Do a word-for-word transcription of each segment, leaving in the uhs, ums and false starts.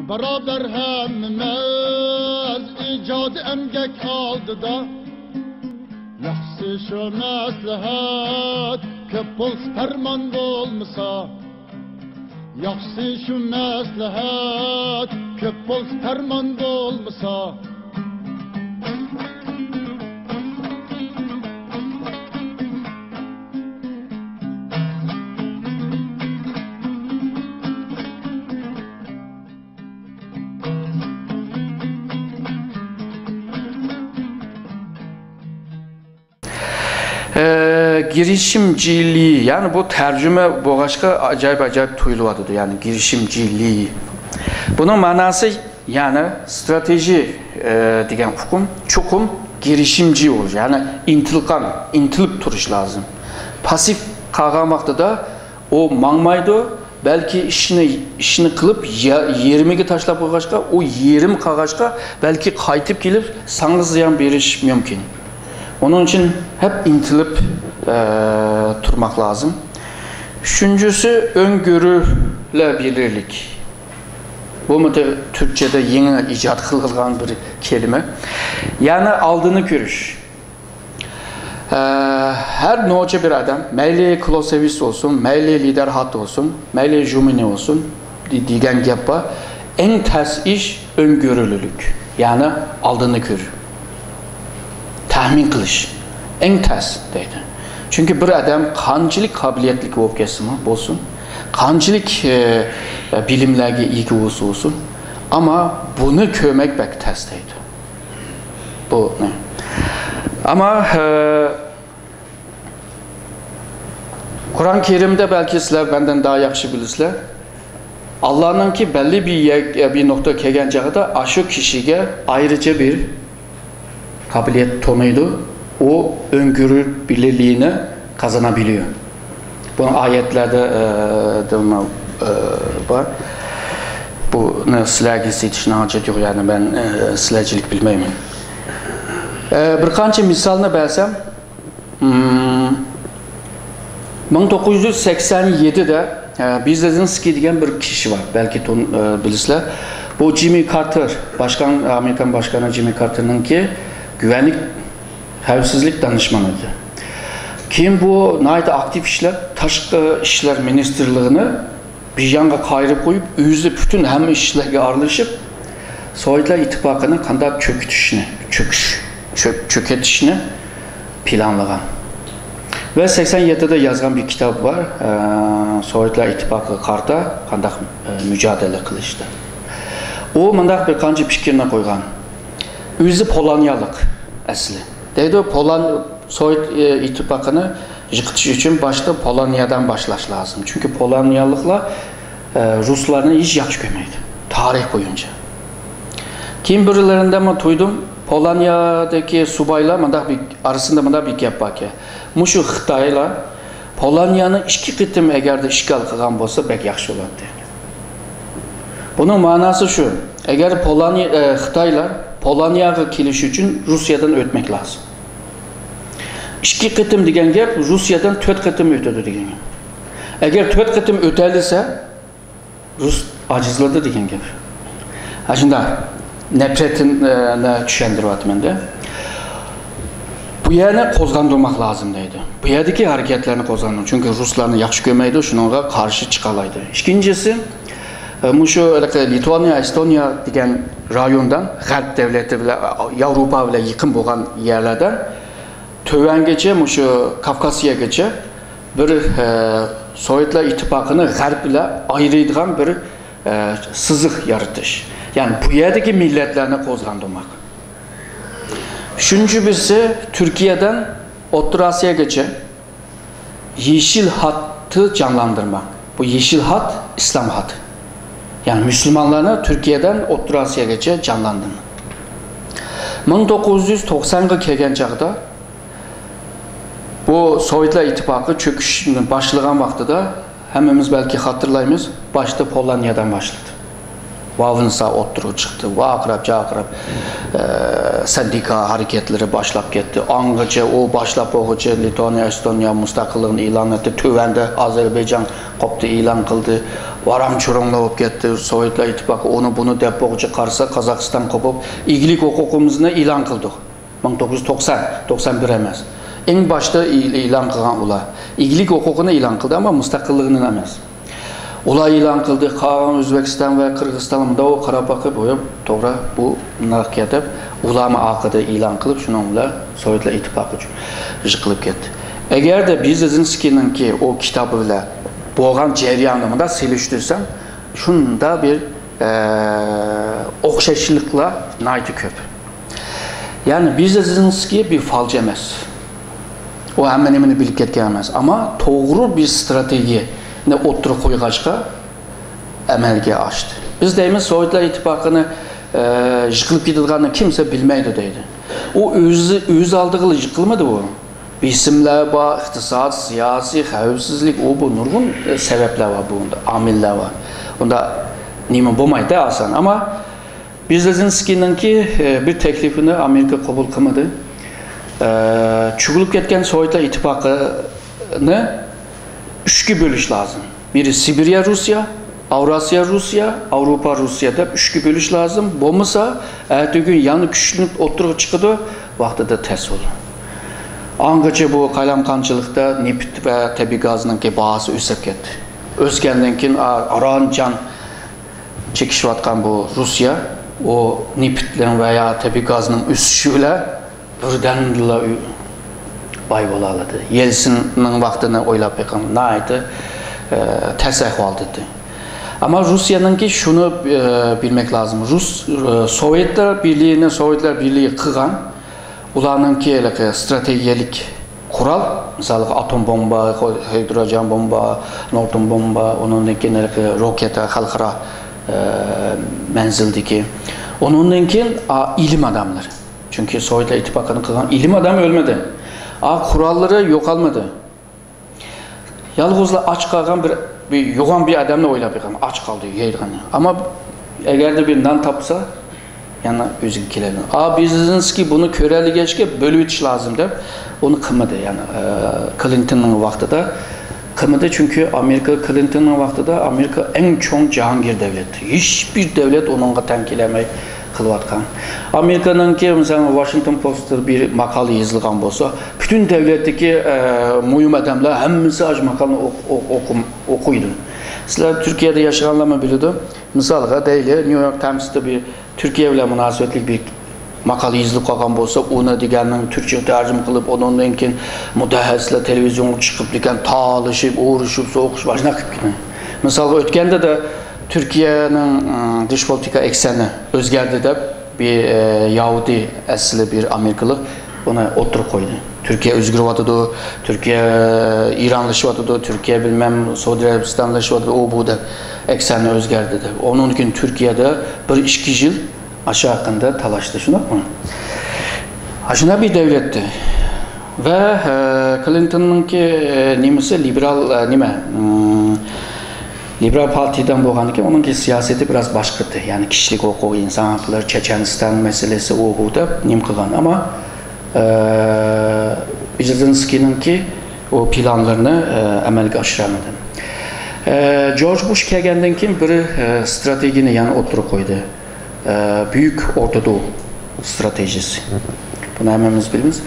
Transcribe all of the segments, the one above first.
باراۋەر ھەممىمىز ئىجادىي ئەمگەك ئالدىدا. ياخشىسى شۇ مەسلىھەت، كۆپ بولسا پەرمان بولمىسا. ياخشىسى شۇ مەسلىھەت، كۆپ بولسا پەرمان بولمىسا. ئە، گىرىشىمچىلىي، يەنى بۇ تەرجىمە بولغاچقا ئاجايىپ-ئاجايىپ تۇيۇلۇۋاتىدۇ، يەنى گىرىشىمچىلىي. بۇنىڭ مەناسى، يەنى ستراتېژى، ئە، دېگەن ئۇقۇم، چوقۇم گىرىشىمچى بولۇش، يەنى ئىنتىلقان، ئىنتىلىپ تۇرۇش لازىم. پاسسىپ قالغان ۋاقتىدا ئۇ ماڭمايدۇ، بەلكى ئىشنى، ئىشنى قىلىپ يا-، يېرىمىگە تاشلاپ قويغاچقا، ئۇ يېرىم قالغاچقا، بەلكى قايتىپ كېلىپ ساڭا زىيان بېرىشى مۇمكىن. ئۇنىڭ ئۈچۈن ھەپ ئىنتىلىپ، ئە، تۇرماق لازىم. ئۈچىنچىسى، ئۆڭگۈرۈلەبىلىرلىك. بۇمۇ تە-، تۈركچەدە يېڭى ئىجاد قىلىنغان بىر كەلىمە. يەنى ئالدىنى كۆرۈش. ئە، ھەر نوچى بىر ئادەم، مەيلى كلوسېۋىس بولسۇن، مەيلى لىدەرھات بولسۇن، مەيلى ژۇمىنى بولسۇن، دې-، دېگەن گەپ بار. ئەڭ تەس ئىش ئۆڭگۈرۈلۈلۈك، يەنى ئالدىنى كۆر-، تەخمىن قىلىش. ئەڭ تەس دەيدۇ. چۈنكى بىر ئادەم قانچىلىك قابىلىيەتلىك بولۇپ كەتسىمۇ بولسۇن، قانچىلىك، ئە، بىلىملەرگە ئىگە بولسا بولسۇن، ئەمما بۇنى كۆرمەك بەك تەس دەيدۇ. بۇ، نە. ئەمما، ئە، قۇرئان كەرىمدە بەلكى سىلەر مەندىن داھا ياخشى بىلىسىلەر. ئاللانىڭكى بەللى بىر يەر-، بىر نۇقتا كەلگەن چاغدا ئاشۇ كىشىگە ئايرىچە بىر قابىلىيەت تونۇيدۇ. ئۇ ئۆڭگۈرۈلەبىلىرلىكنى قازىنىۋالىدۇ. بۇنىڭ ئايەتلەردە، ئە، دېمە، ئە، بار. بۇنى سىلەرگە سېتىشنىڭ ھاجىتى يوق، يەنى مەن، ئە، سىلەرچىلىك بىلمەيمەن. ئە، بىر قانچە مىسالنى بەرسەم، مم، مىڭ توققۇز يۈز سەكسەن يەتتىدە، ئە، بېرېزىنسكىي دېگەن بىر كىشى بار، بەلكى تون-، ئە، بىلىسىلەر. بۇ جىممى كارتېر، باشقان-، ئامېرىكان باشقانى جىممى كارتېرنىڭكى گۈۋەنلىك خەۋپسىزلىك دانىشمەن ئىدى. كېيىن بۇ ناھايىتى ئاكتىپ ئىشلەپ، تاشقى ئىشلار مىنىستىرلىقىنى بىر يانغا قايرىپ قويۇپ، ئۆزى پۈتۈن ھەممە ئىشلارغا ئارىلىشىپ، سوۋېتلار ئىتتىپاقىنى قانداق چۆكۈتۈشنى، چۆكۈش-، چۆك-، چۆكۈتۈشنى پىلانلىغان. ۋە سەكسەن يەتتىدە يازغان بىر كىتابى بار، ئە، سوۋېتلار ئىتتىپاقىغا قارىتا قانداق، ئە، مۇجادىلە قىلىشتا. ئۇ مۇنداق بىر قانچە پىكىرنى قويغان. ئۆزى پولونىيالىق ئەسلى. دەيدۇ، پولون-، سوۋېت، ئى، ئىتتىپاقىنى يىقىتىش ئۈچۈن باشتا پولونىيەدىن باشلاش لازىم. چۈنكى پولونىيەلىكلەر، ئى، رۇسلارنى ھېچ ياخشى كۆرمەيدۇ، تارىخ بويىچە. كېيىن بىرلىرىندە مەن تۇيدۇم، پولونىيەدىكى سۇبايلار مۇنداق بىر، ئارىسىندا مۇنداق بىر گەپ باركەن. مۇشۇ خىتايلار پولونىيەنى ئىككى قېتىم ئەگەردە ئىشغال قىلغان بولسا، بەك ياخشى بولاتتى. بۇنىڭ مەناسى شۇ، ئەگەر پولونىيە، ئە، خىتايلار پولونىيەگە كېلىش ئۈچۈن رۇسىيەدىن ئۆتمەك لازىم. ئىككى قېتىم دېگەن گەپ رۇسىيەدىن تۆت قېتىم ئۆتىدۇ دېگەن گەپ. ئەگەر تۆت قېتىم ئۆتەلىسە، رۇس ئاجىزلىدى دېگەن گەپ. ئاشۇنداق نەپرەتنى، ئە، چۈشەندۈرۈۋاتىمەن-دە. بۇ يەرنى قوزغاندۇرماق لازىم دەيدۇ. بۇ يەردىكى ھەرىكەتلەرنى قوزغاندۇر-، چۈنكى رۇسلارنى ياخشى كۆرمەيدۇ، شۇنىڭغا قارشى چىقالايدۇ. ئىككىنچىسى، ئە، مۇشۇ ھېلىقى لىتۋانىيە، ئېستونىيە دېگەن رايوندىن، غەرب دۆلىتى بىلەن، ياۋروپا بىلەن يېقىن بولغان يەرلەردىن تۆۋەنگىچە، مۇشۇ كافكاسىيەگىچە بىر، ئە، سوۋېتلار ئىتتىپاقىنى غەرب بىلەن ئايرىيدىغان بىر، ئە، سىزىق يارىتىش. يەنى بۇ يەردىكى مىللەتلەرنى قوزغاندۇرماق. ئۈچىنچى بىرسى، تۈركىيەدىن ئوتتۇرا ئاسىياگىچە يېشىل خەتنى جانلاندۇرماق. بۇ يېشىل خەت، ئىسلام خەت. يەنى مۇسۇلمانلارنى تۈركىيەدىن ئوتتۇرا ئاسىياگىچە جانلاندۇرماق. مىڭ توققۇز يۈز توقسانغا كەلگەن چاغدا بۇ سوۋېتلار ئىتتىپاقى چۆكۈشنى باشلىغان ۋاقتىدا ھەممىمىز بەلكى خاتىرىلايمىز، باشتا پولونىيەدىن باشلىدى. ۋاۋنسا ئوتتۇرىغا چىقتى. ۋارقىراپ، جارقىراپ، ئە، سىندىكا ھەرىكەتلىرى باشلاپ كەتتى. ئاڭغىچە، ئۇ باشلاپ بولغۇچە لىتۋانىيە، ئېستونىيە مۇستەقىللىقىنى ئېلان ئەتتى. تۆۋەندە ئازەربەيجان قوپتى، ئېلان قىلدى. ۋارام-چۇرۇڭلا بولۇپ كەتتى. سوۋېتلار ئىتتىپاقى ئۇنى بۇنى دەپ بولغۇچە قارىسا، قازاقىستان قوپۇپ، ئىگىلىك ھوقۇقىمىزنى ئېلان قىلدۇق. مىڭ توققۇز يۈز توقسان، توقسان بىر ئەمەس. ئەڭ باشتا ئېل-، ئېلان قىلغان ئۇلار. ئىگىلىك ھوقۇقىنى ئېلان قىلدى، ئەمما مۇستەقىللىقىنى ئەمەس. ئۇلار ئېلان قىلدى، قالغان ئۆزبېكىستان ۋە قىرغىزىستان مۇنداق قاراپ باقىپ، «ھوي، توغرا، بۇ مۇنداق ئىكەن» دەپ، ئۇلارمۇ ئارقىدا ئېلان قىلىپ، شۇنىڭ بىلەن سوۋېتلار ئىتتىپاقى يىقىلىپ كەتتى. ئەگەردە بېرېژنېۋسكىينىڭكى ئۇ كىتابى بىلەن بولغان جەرياننى مۇنداق سېلىشتۇرسام، شۇنداق بىر، ئە، ئوخشاشلىقلار ناھايىتى كۆپ. يەنى بېرېژنېۋسكىي بىر فالچى ئەمەس. ئۇ ھەممە نېمىنى بىلىپ كەتكەن ئەمەس. ئەمما توغرا بىر ستراتېگىيەنى ئوتتۇرىغا قويغاچقا، ئەمەلگە ئاشتى. بىز دەيمىز، سوۋېتلار ئىتتىپاقىنى، ئە، يىقىلىپ كېتىدىغاننى كىمسە بىلمەيدۇ دەيدۇ. ئۇ ئۆزى، ئۆز ئالدىغىلا يىقىلمىدى ئۇ. بېسىملار بار، ئىقتىساد، سىياسىي، خەۋپسىزلىك، ئۇ بۇ نۇرغۇن، ئە، سەۋەبلەر بار بۇندا، ئامىللار بار. بۇندا نېمە بولمايدۇ ئاسان. ئەمما بېرېژنېۋسكىينىڭكى، ئە، بىر تەكلىپىنى ئامېرىكا قوبۇل قىلمىدى. ئە، چۆكۈلۈپ كەتكەن سوۋېتلار ئىتتىپاقىنى ئۈچكە بۆلۈش لازىم. بىرى سىبىرىيە رۇسىيە، ئاۋراسىيە رۇسىيە، ئاۋروپا رۇسىيە دەپ ئۈچكە بۆلۈش لازىم. بولمىسا، ئەتىگۈن يەنە كۈچلىنىپ ئوتتۇرىغا چىقىدۇ، ۋاقتىدا تەس بولىدۇ. ئاڭغىچە بۇ قايلامقانچىلىقتا نېفىت ۋە تەبىئىي گازنىڭكى باھاسى ئۆسۈپ كەتتى. ئۆسكەندىن كېيىن، ئا-، ئاران جان چېكىشىۋاتقان بۇ رۇسىيە، ئۇ نېفىتنىڭ ۋە يا تەبىئىي گازنىڭ ئۆسۈشى بىلەن بىردەمدىلا ئۆ-، باي بولالىدى. يېلتسىننىڭ ۋاقتىنى ئويلاپ بېقىڭ، ناھايىتى، ئە، تەس ئەھۋالدا ئىدى. ئەمما رۇسىيەنىڭكى شۇنى، ئە، بىلمەك لازىم. رۇس، ئە، سوۋېتلار بىرلىكىنى سوۋېتلار بىرلىكى قىلغان، ئۇلارنىڭكى ھېلىقى ستراتېگىيەلىك قورال، مىسالغا، ئاتوم بومبا، ھىدروجېن بومبا، نوتون بومبا، ئۇنىڭدىن كېيىن ھېلىقى روكېتا، خەلقئارا، ئە، مەنزىلدىكى. ئۇنىڭدىن كېيىن، ئا، ئىلىم ئادەملىرى. چۈنكى سوۋېتلار ئىتتىپاقىنى قىلغان ئىلىم ئادەم ئۆلمىدى. ئا، قوراللىرى يوقالمىدى. يالغۇزلا ئاچ قالغان بىر، بىر يوغان بىر ئادەمنى ئويلاپ بېقىڭ. ئاچ قالدى، يەيدىغىنى. ئەمما ئەگەردە بىر نان تاپسا، يەنە ئۆزىگە كېلەلمەيدۇ. ئا، بېرېژنېۋسكىي بۇنى كۆرەلىگەچكە بۆلۈۋېتىش لازىم دەپ، ئۇنى قىلمىدى. يەنى، ئە، كلىنتوننىڭ ۋاقتىدا قىلمىدى، چۈنكى ئامېرىكا، كلىنتوننىڭ ۋاقتىدا ئامېرىكا ئەڭ چوڭ جاھانگىر دەۋلەت. ھېچبىر دەۋلەت ئۇنىڭغا تەڭ كېلەلمەي قىلىۋاتقان. ئامېرىكانىڭكى، مىسالەن، ۋاشىنگتون پوستىدا بىر ماقالە يېزىلغان بولسا، پۈتۈن دەۋلەتتىكى، ئە، مۇھىم ئادەملەر ھەممىسى ئاشۇ ماقالىنى ئوق-، ئوق-، ئوقۇم-، ئوقۇيدۇ. سىلەر تۈركىيەدە ياشىغانلارمۇ بىلىدۇ. مىسالغا دەيلى، نيۇ يورك تايمستا بىر تۈركىيە بىلەن مۇناسىۋەتلىك بىر ماقالە يېزىلىپ قالغان بولسا، ئۇنى دېگەننىڭ تۈركچىگە تەرجىمە قىلىپ، ئۇنىڭدىن كېيىن مۇتەخەسسىسلەر تېلېۋىزىيونغا چىقىپ، دېگەن تالىشىپ، ئۇرۇشۇپ، سوقۇشۇپ، ئاشۇنداق قىلىپ كېتىدۇ. مىسالغا، ئۆتكەندە-دە تۈركىيەنىڭ، ئىم، دىش پولىتىكا ئەكسەنى ئۆزگەردى دەپ، بىر، ئە، يەھۇدىي ئەسلى بىر ئامېرىكىلىق ئۇنى ئوتتۇرىغا قويدى. تۈركىيە ئۆزگىرىۋاتىدۇ، تۈركىيە ئىرانلىشىۋاتىدۇ، تۈركىيە بىلمەم سئۇدى ئەرەبىستانلىشىۋاتىدۇ، ئۇ بۇ دەپ ئەكسەننى ئۆزگەردى دەپ. ئۇنىڭدىن كېيىن تۈركىيەدە بىر ئىككى يىل ئاشۇ ھەققىدە تالاشتى، شۇنداقمۇ؟ ئاشۇنداق بىر دەۋلەتتى. ۋە، ئە، كلىنتوننىڭكى، ئە، نېمىسى، لىبېرال، ئە، نېمە، ئىم، لىبېرال پارتىيىدىن بولغاندىكىن، ئۇنىڭكى سىياسىتى بىراز باشقىدى. يەنى كىشىلىك ھوقۇق، ئىنسان ھەقلىرى، چېچەنىستان مەسىلىسى، ئۇ بۇ دەپ نېمە قىلغان. ئەمما، ئە، بېرېژنېۋسكىينىڭكى ئۇ پىلانلىرىنى، ئە، ئەمەلگە ئاشۇرالمىدى. ئە، جورج بۇش كەلگەندىن كېيىن بىر، ئە، ستراتېگىيەنى يەنە ئوتتۇرىغا قويدى. ئە، بۈيۈك ئورتا دو ستراتېگىيىسى. بۇنى ھەممىمىز بىلىمىز.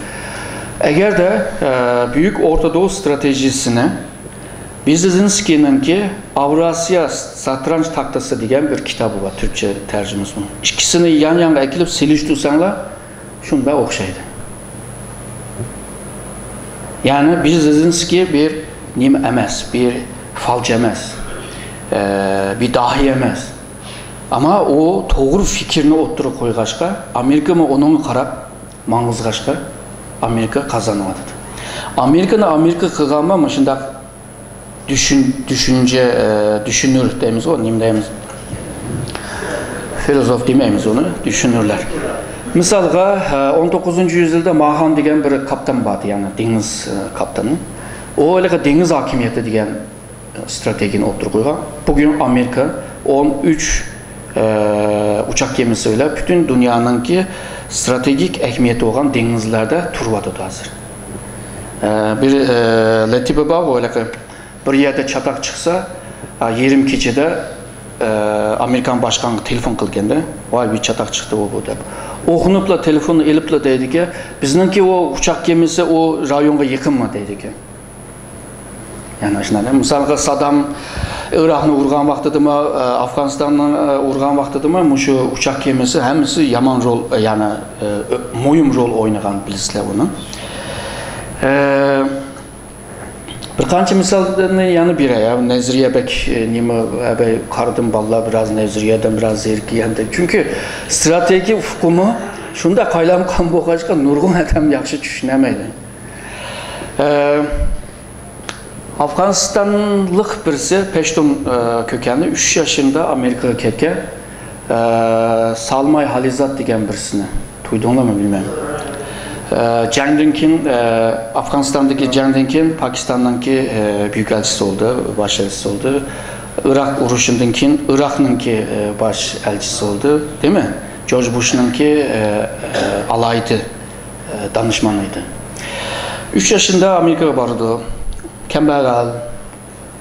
ئەگەردە، ئە، بۈيۈك ئورتا دو ستراتېگىيىسىنى بېرېژنېۋسكىينىڭكى ئاۋراسىيا ساترانچ تاختىسى دېگەن بىر كىتابى بار، تۈركچە تەرجىمىسى بۇ. ئىككىسىنى يان-يانغا ئەكېلىپ سېلىشتۇرساڭلار، شۇنداق ئوخشايدۇ. يەنى بېرېژنېۋسكىي بىر نېمە ئەمەس، بىر فالچى ئەمەس، ئە، بىر داھىي ئەمەس. ئەمما ئۇ توغرا پىكىرنى ئوتتۇرىغا قويغاچقا، ئامېرىكىمۇ ئۇنىڭغا قاراپ ماڭغۇزغاچقا، ئامېرىكا قازانىۋاتىدۇ. ئامېرىكىنى ئامېرىكا قىلغانمۇ مۇشۇنداق دۈشۈن-، دۈشۈنچە، ئە، دۈشۈنۈر دەيمىزغۇ، نېمە دەيمىز؟ فىلوزوف دېمەيمىز ئۇنى، دۈشۈنۈرلەر. مىسالغا، ئە، ئون توققۇزىنچى يۈزيىلدا ماخان دېگەن بىر قاپتان بار ئىدى، يەنى دېڭىز، ئە، قاپتىنى. ئۇ ھېلىقى دېڭىز ھاكىمىيىتى دېگەن ستراتېگىيەنى ئوتتۇرىغا قويغان. بۈگۈن ئامېرىكا ئون ئۈچ ئۇچاق كېمىسى بىلەن پۈتۈن دۇنيانىڭكى ستراتېگىك ئەھمىيەتى بولغان دېڭىزلاردا تۇرۇۋاتىدۇ ھازىر. بىر لەتىپە بار، ھېلىقى بىر يەردە چاتاق چىقسا، يېرىم كېچىدە ئامېرىكان باشقانغا تېلېفون قىلغاندا، ۋاي، بىر چاتاق چىقتى، ئۇ بۇ دەپ. ئوخۇنۇپلا تېلېفوننى ئېلىپلا دەيدىكەن، بىزنىڭكى ئۇ ئۇچاق كېمىسى ئۇ رايونغا يېقىنمۇ دەيدىكەن. يەنى شۇنداق، مىسالغا، سادام ئىراقنى ئۇرغان ۋاقتىدىمۇ، ئافغانىستاننى ئۇرغان ۋاقتىدىمۇ مۇشۇ ئۇچاق كېمىسى ھەممىسى يامان رول، يەنى مۇھىم رول ئوينىغان، بىلىسىلەر ئۇنى. بىر قانچە مىسالنى يەنە بېرەي. نەزەرىيە بەك نېمە، بەك قارىدىم، بالىلار بىراز نەزەرىيەدىن بىراز زېرىككەن. چۈنكى ستراتېگىيە ئۇقۇمى شۇنداق قايلام قان بولغاچقا نۇرغۇن ئادەم ياخشى چۈشىنەلمەيدۇ. ئافغانىستانلىق بىرسى پەشتۇن كۆكەنلىك، ئۈچ ياشىندا ئامېرىكىغا كەتكەن، سالماي خالىزات دېگەن بىرسىنى تۇيدۇڭلارمۇ بىلمەيمەن. جەڭدىن كېيىن، ئافغانىستاندىكى جەڭدىن كېيىن پاكىستاننىڭكى بۈيۈك ئەلچىسى بولدى، باش ئەلچىسى بولدى. ئىراق ئۇرۇشىدىن كېيىن ئىراقنىڭكى باش ئەلچىسى بولدى، دېمە، جورج بۇشنىڭكى ئالاھىدە دانىشمەن ئىدى. ئۈچ ياشىندا ئامېرىكىغا بارىدۇ. كەمبەغەل،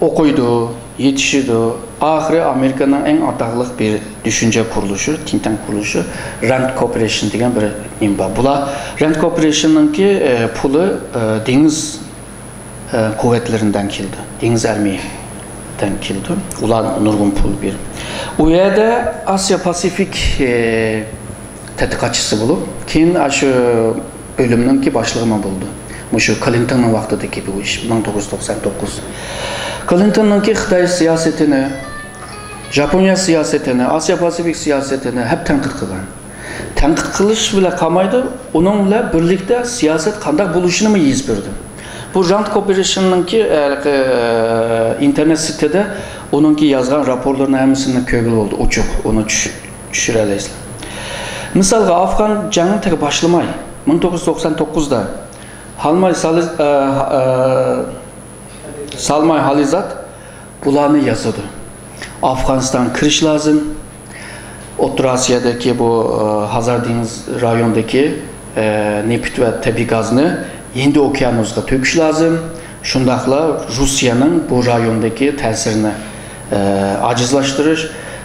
ئوقۇيدۇ، يېتىشىدۇ. ئاخىرى ئامېرىكىنىڭ ئەڭ ئاتاقلىق بىر دۈشۈنچە قۇرۇلۇشى، تىنك تانك قۇرۇلۇشى، راند كورپورېيشن دېگەن بىر نېمە بار. بۇلار راند كورپورېيشننىڭكى پۇلى دېڭىز قۇۋۋەتلىرىدىن كېلىدۇ، دېڭىز ئارمىيىدىن كېلىدۇ. ئۇلار نۇرغۇن پۇل بېرىپ، ئۇ يەردە ئاسىيا پاسىفىك تەتقىقاتچىسى بولۇپ، كېيىن ئاشۇ بۆلۈمنىڭكى باشلىقىمۇ بولدى. مۇشۇ كلىنتوننىڭ ۋاقتىدىكى بۇ ئىش، مىڭ توققۇز يۈز توقسان توققۇز. كلىنتوننىڭكى خىتاي سىياسىتىنى، ژاپونىيە سىياسىتىنى، ئاسىيا پاسىفىك سىياسىتىنى ھەپ تەنقىد قىلغان. تەنقىد قىلىش بىلەن قالمايدۇ، ئۇنىڭ بىلەن بىرلىكتە سىياسەت قانداق بولۇشىنىمۇ يېزىپ بەردى. بۇ راند كورپورېيشننىڭكى، ئىنتېرنېت سېتىدە ئۇنىڭكى يازغان راپورلىرىنىڭ ھەممىسىنى كۆرگىلى بولىدۇ، ئوچۇق، ئۇنى چۈش-، چۈشۈرەلەيسىلەر. مىسالغا، ئافغان جەڭنى تېخى باشلىماي، مىڭ توققۇز يۈز توقسان توققۇزدا ھالماي سالىز-، ئە، ئە، سالماي خالىزات بۇلارنى يازىدۇ. ئافغانىستانغا كىرىش لازىم. ئوتتۇرا ئاسىيادىكى بۇ، ئە، ھازار دېڭىز رايونىدىكى، ئە، نېفىت ۋە تەبىئىي گازنى ھىندى ئوكيانۇسىغا تۆكۈش لازىم. شۇنداقلا روسىيەنىڭ بۇ رايوندىكى تەسىرىنى، ئە، ئاجىزلاشتۇرۇش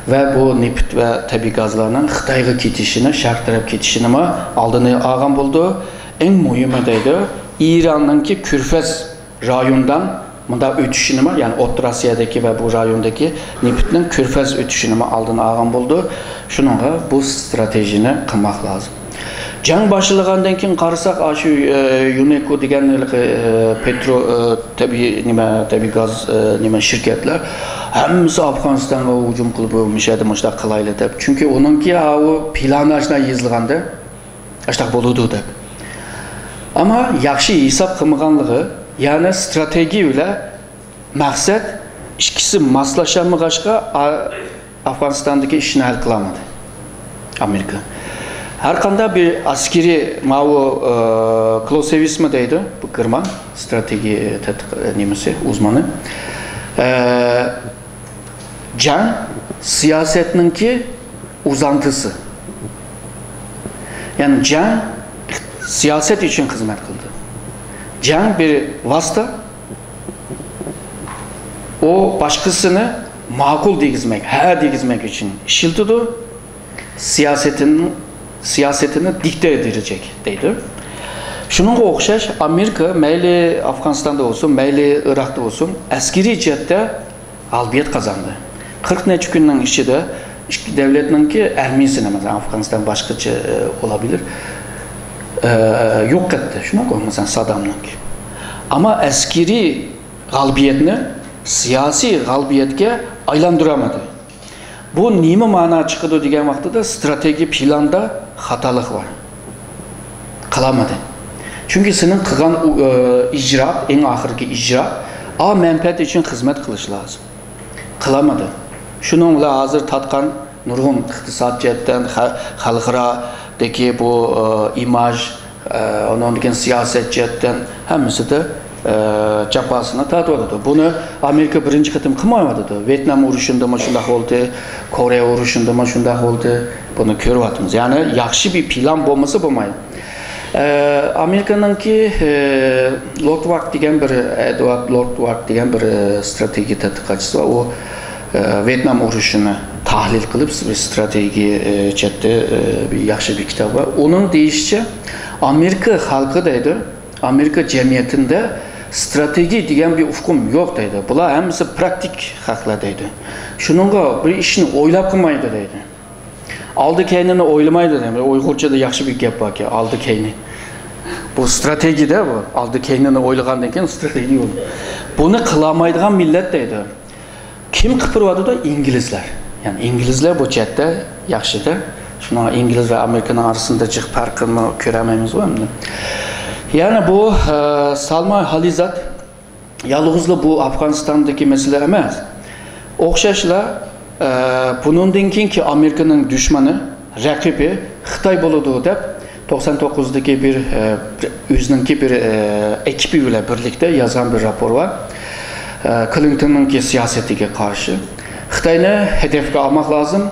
ۋە بۇ نېفىت ۋە تەبىئىي گازلارنىڭ خىتايغا كېتىشىنى، شەرق تەرەپ كېتىشىنىمۇ ئالدىنى ئالغان بولىدۇ. ئەڭ مۇھىمى دەيدۇ، ئىراننىڭكى كۆرفەز رايوندىن مۇنداق ئۆتۈشىنىمۇ، يەنى ئوتتۇرا ئاسىيادىكى ۋە بۇ رايوندىكى نېفىتنىڭ كۆرفەز ئۆتۈشىنىمۇ ئالدىنى ئالغان بولىدۇ. شۇنىڭغا بۇ ستراتېگىيەنى قىلماق لازىم. جەڭ باشلىغاندىن كېيىن قارىساق، ئاشۇ، ئە، يۇنېكو دېگەن ھېلىقى، ئە، پېترو، ئە، تەبىئىي، نېمە، تەبىئىي گاز، ئە، نېمە، شىركەتلەر ھەممىسى ئافغانىستانغا ھۇجۇم قىلىپ، مۇشۇ يەردە مۇشۇنداق قىلايلى دەپ. چۈنكى ئۇنىڭكى ئاۋۇ پىلانى ئاشۇنداق يېزىلغاندا، ئاشۇنداق بولىدۇ دەپ. ئەمما ياخشى ھېساب قىلمىغانلىقى، يەنى ستراتېگىيە بىلەن مەقسەت ئىككىسى ماسلاشالمىغاچقا، ئا-، ئافغانىستاندىكى ئىشنى ھەل قىلالمىدى ئامېرىكا. ھەر قانداق بىر ئەسكىرىي ماۋۇ، ئە، كلوسېۋىسمۇ دەيدۇ، بۇ گېرمان ستراتېگىيە تەتقىق-، نېمىسى، ئۇزمىنى. ئە، جەڭ سىياسەتنىڭكى ئۇزانتىسى. يەنى جەڭ سىياسەت ئۈچۈن خىزمەت قىلىدۇ. جەڭ بىر ۋاسىتە، ئۇ باشقىسىنى ماقۇل دېگۈزمەك، ھە دېگۈزمەك ئۈچۈن ئىشلىتىدۇ. سىياسىتىنى، سىياسىتىنى دىكتە ئېتىدۇ دەيدۇ. شۇنىڭغا ئوخشاش ئامېرىكا مەيلى ئافغانىستاندا بولسۇن، مەيلى ئىراقتا بولسۇن، ئەسكىرىي جەھەتتە غالىبىيەت قازاندى. قىرىق نەچچە كۈننىڭ ئىچىدە ئىككى دۆلەتنىڭكى ئارمىيىسىنى، مەسىلەن، ئافغانىستان باشقىچە، ئە، بولابىلىر، ئە، يوق قىلدى. شۇنداققۇ، مەسىلەن، سادامنىڭكى. ئەمما ئەسكىرىي غالىبىيەتنى سىياسىي غالىبىيەتكە ئايلاندۇرالمىدى. بۇ نېمە مەنا چىقىدۇ دېگەن ۋاقتىدا، ستراتېگىيە پىلاندا خاتالىق بار. قىلالمىدى. چۈنكى سېنىڭ قىلغان ئۇ، ئە، ئىجرائات، ئەڭ ئاخىرقى ئىجرائات، ئا مەنپەئەت ئۈچۈن خىزمەت قىلىش لازىم. قىلالمىدى. شۇنىڭ بىلەن ھازىر تارتقان نۇرغۇن ئىقتىساد جەھەتتىن، خە-، خەلقئارادىكى بۇ، ئە، ئىماژ، ئە، ئۇنىڭدىن كېيىن سىياسەت جەھەتتىن ھەممىسىدە ئە، جاپاسىنى تارتىۋاتىدۇ. بۇنى ئامېرىكا بىرىنچى قېتىم قىلمايۋاتىدۇ. ۋيېتنام ئۇرۇشىندىمۇ شۇنداق بولدى، كورېيە ئۇرۇشىندىمۇ شۇنداق بولدى. بۇنى كۆرۈۋاتىمىز. يەنى ياخشى بىر پىلان بولمىسا بولمايدۇ. ئە، ئامېرىكىنىڭكى، ئە، لورد ۋاك دېگەن بىر، ئېدۋارد لورد ۋاك دېگەن بىر، ئە، ستراتېگىيە تەتقىقاتچىسى بار. ئۇ، ئە، ۋيېتنام ئۇرۇشىنى تەھلىل قىلىپ، بىر ستراتېگىيە، ئە، جەھەتتە، ئە، بىر ياخشى بىر كىتاب بار. ئۇنىڭ دېيىشىچە، ئامېرىكا خەلقى دەيدۇ، ئامېرىكا جەمئىيىتىدە ستراتېگىيە دېگەن بىر ئۇقۇم يوق دەيدۇ. بۇلار ھەممىسى پراكتىك خەقلەر دەيدۇ. شۇنىڭغا بىر ئىشنى ئويلاپ قىلمايدۇ دەيدۇ. ئالدى كەينىنى ئويلىمايدۇ دەيدۇ. ئۇيغۇرچىدا ياخشى بىر گەپ باركەن، ئالدى كەينى. بۇ ستراتېگىيە بۇ. ئالدى كەينىنى ئويلىغاندىن كېيىن ستراتېگىيە بولىدۇ. بۇنى قىلالمايدىغان مىللەت دەيدۇ. كىم قىلىپ بېرىۋاتىدۇ؟ ئىنگلىزلار. يەنى ئىنگلىزلار بۇ جەھەتتە ياخشىدا. شۇنىڭ ئىنگلىز ۋە ئامېرىكىنىڭ ئارىسىدا جىق پەرقىنى كۆرەلمەيمىزغۇ ئەمدى. يەنى بۇ، ئە، سالماي خالىزات يالغۇزلا بۇ ئافغانىستاندىكى مەسىلە ئەمەس. ئوخشاشلا، ئە، بۇنىڭدىن كېيىنكى ئامېرىكىنىڭ دۈشمىنى، رەقىبى خىتاي بولىدۇ دەپ، توقسان توققۇزدىكى بىر، ئە، ئۆزىنىڭكى بىر، ئە، ئېكىپى بىلەن بىرلىكتە يازغان بىر راپور بار. ئە، كلىنتوننىڭكى سىياسىتىگە قارشى. خىتاينى ھەدەپكە ئالماق لازىم.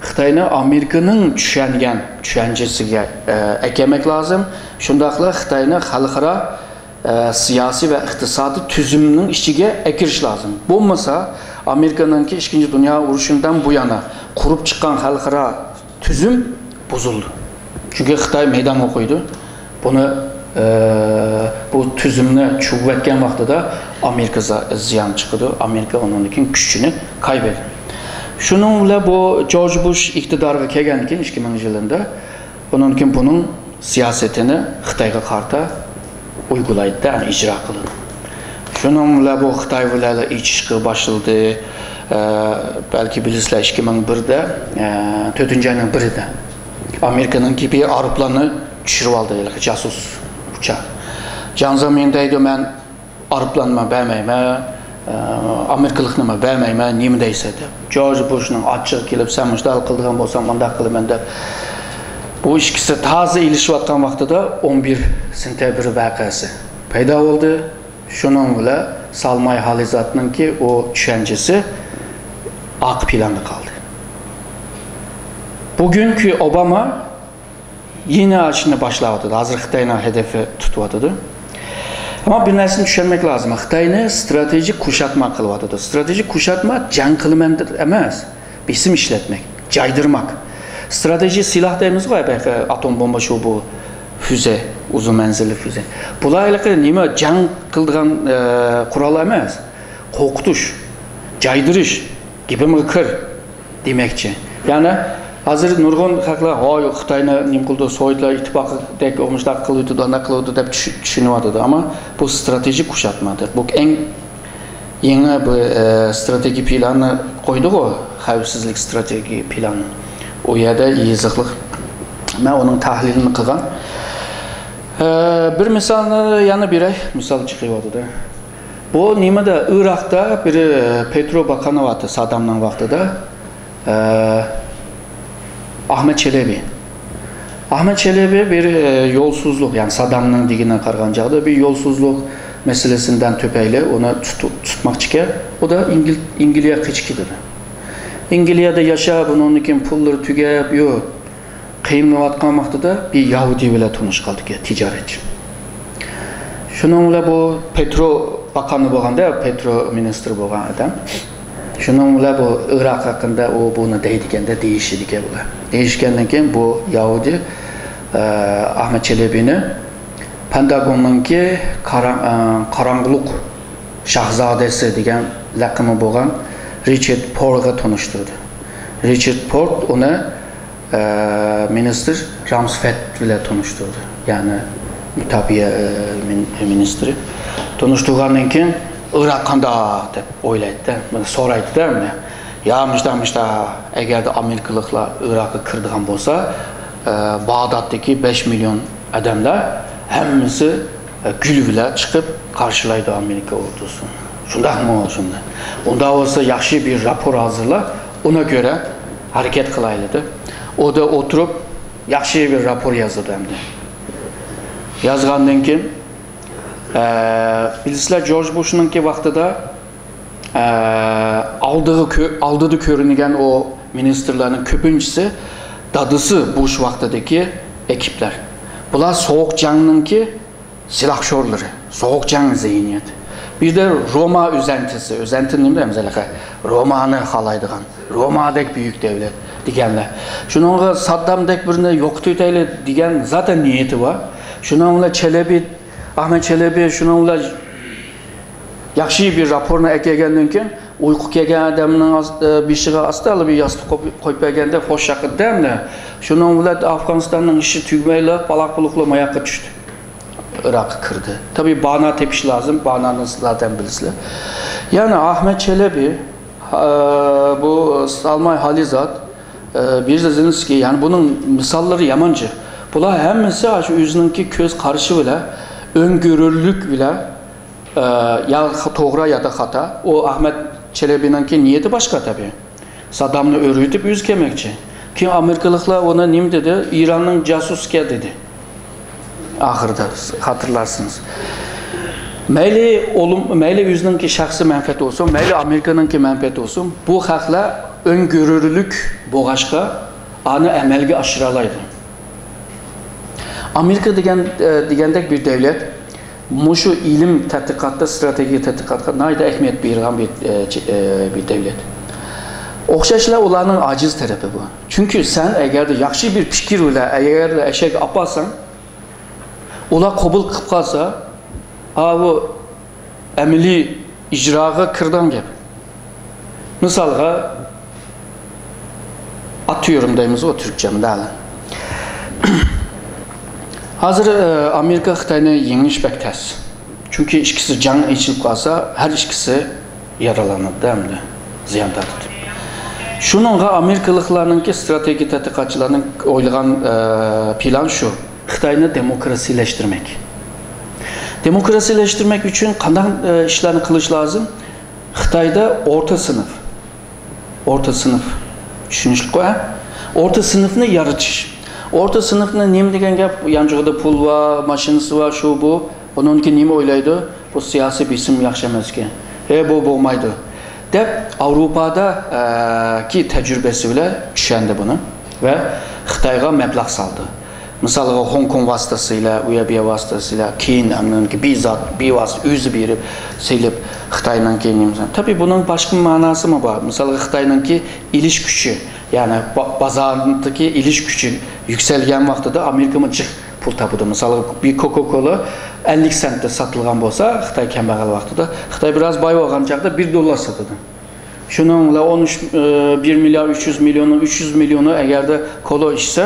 خىتاينى ئامېرىكىنىڭ چۈشەنگەن چۈشەنچىسىگە، ئە، ئەكەلمەك لازىم. شۇنداقلا خىتاينى خەلقئارا ئە، سىياسىي ۋە ئىقتىسادىي تۈزۈمنىڭ ئىچىگە ئەكىرىش لازىم. بولمىسا، ئامېرىكىنىڭكى ئىككىنچى دۇنيا ئۇرۇشىدىن بۇيانا قۇرۇپ چىققان خەلقئارا تۈزۈم بۇزۇلىدۇ. چۈنكى خىتاي مەيدانغا قويىدۇ. بۇنى، ئە، بۇ تۈزۈمنى چۈشۈرۈۋەتكەن ۋاقتىدا ئامېرىكا زا-، زىيان چىقىدۇ. ئامېرىكا ئۇنىڭدىن كېيىن كۈچىنى كايبېدى. شۇنىڭ بىلەن بۇ جورج بۇش ئىقتىدارغا كەلگەندىن كېيىن، ئىككى مىڭىنچى يىلىدا، ئۇنىڭدىن كېيىن بۇنىڭ سىياسىتىنى خىتايغا قارىتا ئۇيغۇلايدۇ، ئىجرا قىلىدۇ. شۇنىڭ بىلەن بۇ خىتاي بىلەن ئېچىشقا باشلىدى. ئە، بەلكى بىلىسىلەر، ئىككى مىڭ بىردە، ئە، تۆتىنچى ئاينىڭ بىرىدە ئامېرىكىنىڭكى بىر ئايروپىلاننى چۈشۈرۈپ ئالدى، ھېلىقى جاسۇس ئۇچار. جياڭ زېمىن دەيدۇ، مەن ئايروپىلاننىمۇ بەرمەيمەن، ئە، ئامېرىكىلىقنىمۇ بەرمەيمەن، نېمە دەيسەن دەپ. جورج بۇشنىڭ ئاچچىقى كېلىپ، سەن مۇشۇنداق قىلىدىغان بولساڭ، مۇنداق قىلىمەن دەپ. بۇ ئىككىسى تازا ئېلىشىۋاتقان ۋاقتىدا ئون بىر سېنتەبىر ۋەقەسى پەيدا بولدى. شۇنىڭ بىلەن سالماي خالىزاتنىڭكى ئۇ چۈشەنچىسى ئارقا پىلاندا قالدى. بۈگۈنكى ئوباما يەنە ئاشۇنى باشلاۋاتىدۇ. ھازىر خىتاينىڭ ھەدىپى تۇتۇۋاتىدۇ. ئەمما بىر نەرسىنى چۈشەنمەك لازىم. خىتاينى ستراتېگىك كۇشاتما قىلىۋاتىدۇ. ستراتېگىك كۇشاتما جەڭ قىلىمەن دەپ ئەمەس. بېسىم ئىشلەتمەك، جايدۇرماق. ستراتېگىك سىلاھ دەيمىزغۇ، بايىقى ئاتوم بومبا شۇ بۇ، فۈزە، ئۇزۇن مەنزىللىك فۈزە. بۇلار ھېلىقى نېمە جەڭ قىلىدىغان، ئە، قورال ئەمەس. قورقۇتۇش، جايدۇرۇش، گېپىمگە كىر. دېمەكچى. يەنى ھازىر نۇرغۇن خەقلەر، ھاي، خىتاينى نېمە قىلىدۇ، سوۋېتلار ئىتتىپاقىدەك مۇشۇنداق قىلىۋېتىدۇ، ئانداق قىلىۋېتىدۇ دەپ چۈش-، چۈشىنىۋاتىدۇ. ئەمما بۇ ستراتېگىك كۇشاتما. بۇ ئەڭ يېڭى بىر، ئە، ستراتېگىيە پىلانى قويدىغۇ، خەۋپسىزلىك ستراتېگىيە پىلانى. ئۇ يەردە يېزىقلىق. مەن ئۇنىڭ تەھلىلىنى قىلغان. ئە، بىر مىسالنى يەنە بېرەي، مىسال چىقىۋاتىدۇ. بۇ نېمىدە، ئىراقتا بىر، ئە، پېترو باقانى بارتى سادامنىڭ ۋاقتىدا. ئە، ئەھمەد چېلېبى. ئەھمەد چېلېبى بىر، ئە، يولسۇزلۇق، يەنى سادامنىڭ دېگىنىگە قارىغان چاغدا بىر يولسۇزلۇق مەسىلىسىدىن تۈپەيلى ئۇنى تۇتۇپ، تۇتماقچىكەن. ئۇ دا ئىنگل-، ئىنگلىيەگە قېچىپ كېتىدۇ. ئىنگلىيەدە ياشاپ، ئۇنىڭدىن كېيىن پۇللىرى تۈگەپ، يۇ-، قىينىلىۋاتقان ۋاقتىدا بىر يەھۇدىي بىلەن تونۇشۇپ قالدىكەن، تىجارەتچى. شۇنىڭ بىلەن بۇ پېترو باقانى بولغاندا، پېترو مىنىستىر بولغان ئادەم. شۇنىڭ بىلەن بۇ ئىراق ھەققىدە ئۇ بۇنى دەيدىكەندە، دېيىشىدىكەن بۇلار. دېيىشكەندىن كېيىن بۇ يەھۇدىي، ئە، ئەھمەد چېلېبىنى پېنتاگوننىڭكى قارا-، ئە، قاراڭغۇلۇق شاھزادىسى دېگەن لەقىمى بولغان رىچارد پورغا تونۇشتۇردى. رىچارد پورت ئۇنى ئە، مىنىستىر رامسفېلد بىلەن تونۇشتۇردى. يەنى مۇداپىئە، ئە، مىن-، مىنىستىرى. تونۇشتۇرغاندىن كېيىن، ئىراق قانداق دەپ ئويلايدۇ-دە، بۇنى سورايدۇ-دە، مانا. يا مۇشتا، مۇشتا، ئەگەردە ئامېرىكىلىقلار ئىراققا كىرىدىغان بولسا، ئە، باغدادتىكى بەش مىليون ئادەملەر ھەممىسى، ئە، گۈل بىلەن چىقىپ قارشىلايدۇ ئامېرىكا ئوردۇسىنى. شۇنداقمۇ؟ شۇنداق. ئۇنداق بولسا ياخشى بىر راپور ھازىرلاپ، ئۇنىڭغا كۆرە ھەرىكەت قىلايلى دەپ. ئۇ دا ئولتۇرۇپ ياخشى بىر راپور يازىدۇ ئەمدى. يازغاندىن كېيىن، ئە، بىلىسىلەر، جورج بۇشنىڭكى ۋاقتىدا، ئە، ئالدىغا كۆ-، ئالدىدا كۆرۈنگەن ئۇ مىنىستىرلارنىڭ كۆپىنچىسى دادىسى بۇش ۋاقتىدىكى ئېكىپلەر. بۇلار سوغۇق جەڭنىڭكى سىلاھشورلىرى، سوغۇق جەڭ زېھنىيىتى. بىر دە روما ئۆزەنتىسى، ئۆزەنتە نېمە دەيمىز ھېلىقى؟ رومانى خالايدىغان، رومادەك بۈيۈك دەۋلەت دېگەنلەر. شۇنىڭغا ساددامدەك بىرنى يوقىتىۋېتەيلى دېگەن زاتەن نىيىتى بار. شۇنىڭ بىلەن چەلەبى، ئەھمەد چەلەبى شۇنىڭ بىلەن ياخشى بىر راپورنى ئەكەلگەندىن كېيىن، ئۇيقۇ كەلگەن ئادەمنىڭ ئاس-، ئە، بېشىغا ئاستا بىر ياستۇق قويۇپ، قويۇپ بەرگەندەك خوش ياقىدى ئەمدى. شۇنىڭ بىلەن ئافغانىستاننىڭ ئىشى تۈگىمەيلا، پالاق پۇلۇقلا ماياققا چۈشتى. ئىراققا كىردى. تەبىئىي، بانا تېپىش لازىم، بانانى زادەن بىلىسىلەر. يەنى ئەھمەد چەلەبى، ئە، بۇ سالماي خالىلزاد، ئە، بېرېزىنسكىي، يەنى بۇنىڭ مىساللىرى يامان جىق. بۇلار ھەممىسى شۇ ئۆزىنىڭكى كۆز قارىشى بىلەن، ئۆڭگۈرۈرلۈك بىلەن، ئە، يا خ-، توغرا يا دا خاتا. ئۇ ئەھمەد چەلەبىنىڭكى نىيىتى باشقا تەبىئىي. سادامنى ئۆرۈۋېتىپ ئۆزى كەلمەكچى. كېيىن ئامېرىكىلىقلار ئۇنى نېمە دېدى؟ ئىراننىڭ جاسۇسى ئىكەن دېدى. ئاخىرىدا خاتىرىلارسىڭىز. مەيلى ئولۇم-، مەيلى ئۆزىنىڭكى شەخسىي مەنپەئەتى بولسۇن، مەيلى ئامېرىكىنىڭكى مەنپەئەتى بولسۇن، بۇ خەقلەر ئۆڭگۈرۈرلۈك بولغاچقا، ئانى ئەمەلگە ئاشۇرالايدۇ. ئامېرىكا دېگەن، ئە، دېگەندەك بىر دەۋلەت، مۇشۇ ئىلىم تەتقىقاتتا، ئىستراتېگىيە تەتقىقاتقا ناھايىتى ئەھمىيەت بېرىدىغان بىر، ئە، چ-، ئە، بىر دەۋلەت. ئوخشاشلا ئۇلارنىڭ ئاجىز تەرىپى بۇ. چۈنكى سەن ئەگەردە ياخشى بىر پىكىر بىلەن، ئەگەردە ئەشەگە ئاپارساڭ، ئۇلار قوبۇل قىلىپ قالسا، ئاۋۇ ئەمەلىي ئىجراغا كىرىدىغان گەپ. مىسالغا، ئاتيورۇم دەيمىزغۇ تۈركچە، مۇنداق. ھازىر، ئە، ئامېرىكا خىتاينى يېڭىش بەك تەس. چۈنكى ئىككىسى جەڭ ئېچىلىپ قالسا، ھەر ئىككىسى يارىلىنىدۇ ئەمدى، زىيان تارتىدۇ. شۇنىڭغا ئامېرىكىلىقلارنىڭكى، ئىستراتېگىيە تەتقىقاتچىلارنىڭ ئويلىغان، ئە، پىلان شۇ. خىتاينى دېموكراتىيلەشتۈرمەك. دېموكراتىيلەشتۈرمەك ئۈچۈن قانداق، ئە، ئىشلارنى قىلىش لازىم؟ خىتايدا ئورتا سىنىپ. ئورتا سىنىپ. چۈشىنىشلىكقۇ، ھە؟ ئورتا سىنىپنى يارىتىش. ئورتا سىنىپنى نېمە دېگەن گەپ؟ يانچۇقىدا پۇل بار، ماشىنىسى بار، شۇ بۇ. ئۇنىڭكى نېمە ئويلايدۇ؟ بۇ سىياسىي بېسىم ياخشى ئەمەسكەن. ھە، بۇ بولمايدۇ. دەپ ئاۋروپادا، ئە، كى تەجرىبىسى بىلەن چۈشەندى بۇنى. ۋە خىتايغا مەبلەغ سالدى. مىسالغا، خوڭكوڭ ۋاسىتىسى بىلەن، ئۇ يەر بۇ يەر ۋاسىتىسى بىلەن، كېيىن ئانىڭكى بىزات، بىۋاسىتە ئۆزى بېرىپ سېلىپ، خىتاينىڭكى نېمىسى. تەبىئىي، بۇنىڭ باشقا مەناسىمۇ بار. مىسالغا، خىتاينىڭكى ئېلىش كۈچى، يەنى با-، بازاردىكى ئېلىش كۈچى يۈكسەلگەن ۋاقتىدا ئامېرىكىمۇ جىق پۇل تاپىدۇ. مىسالغا، بىر كوكا كولا ئەللىك سېنتتە ساتىلغان بولسا، خىتاي كەمبەغەل ۋاقتىدا، خىتاي بىراز باي بولغان چاغدا بىر دوللار ساتىدۇ. شۇنىڭ بىلەن ئون ئۈچ، ئە، بىر مىليارد ئۈچ يۈز مىليونى، ئۈچ يۈز مىليونى ئەگەردە كولا ئىچسە،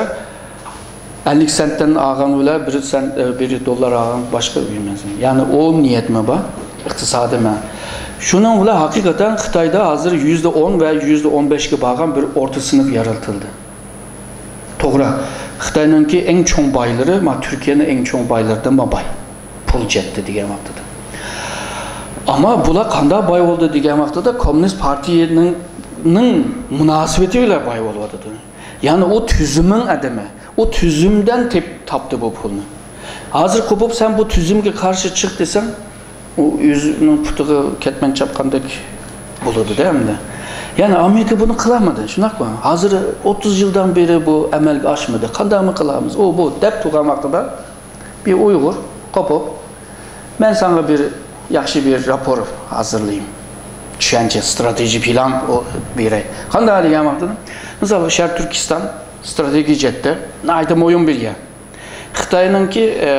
ئەللىك سېنتتىن ئالغان بىلەن بىر سېنت، ئە، بىر دوللار ئالغان باشقا بىر مەنزىل. يەنى ئۇ نىيەتمۇ بار، ئىقتىسادىي مەن. شۇنىڭ بىلەن ھەقىقەتەن خىتايدا ھازىر يۈزدە ئون ۋە يۈزدە ئون بەشكە بارغان بىر ئورتا سىنىپ يارىتىلدى. توغرا، خىتاينىڭكى ئەڭ چوڭ بايلىرى، ما، تۈركىيەنىڭ ئەڭ چوڭ بايلىرىدىنمۇ باي. پۇل جەھەتتە دېگەن ۋاقتىدا. ئەمما بۇلار قانداق باي بولدى دېگەن ۋاقتىدا، كوممۇنىست پارتىيەنىڭ، نىڭ مۇناسىۋىتى بىلەن باي بولۇۋاتىدۇ. يەنى ئۇ تۈزۈمنىڭ ئادىمى. ئۇ تۈزۈمدىن تېپ-، تاپتى بۇ پۇلنى. ھازىر قوپۇپ سەن بۇ تۈزۈمگە قارشى چىق دېسەڭ، ئۇ ئۆزىنىڭ پۇتىغا كەتمەن چاپقاندەك بولىدۇ-دە ئەمدى. يەنى ئامېرىكا بۇنى قىلالمىدى، شۇنداقمۇ؟ ھازىر ئوتتۇز يىلدىن بېرى بۇ ئەمەلگە ئاشمىدى. قانداقمۇ قىلامىز؟ ئۇ، بۇ دەپ تۇرغان ۋاقتىدا بىر ئۇيغۇر قوپۇپ، مەن ساڭا بىر ياخشى بىر راپور ھازىرلايمەن. چۈشەنچە، ستراتېگىيە پىلان ئۇ بېرەي. قانداق دېگەن ۋاقتىدا، مىسالغا، شەرقىي تۈركىستان ستراتېگىيە جەھەتتە ناھايىتى مۇھىم بىر يەر. خىتاينىڭكى، ئە،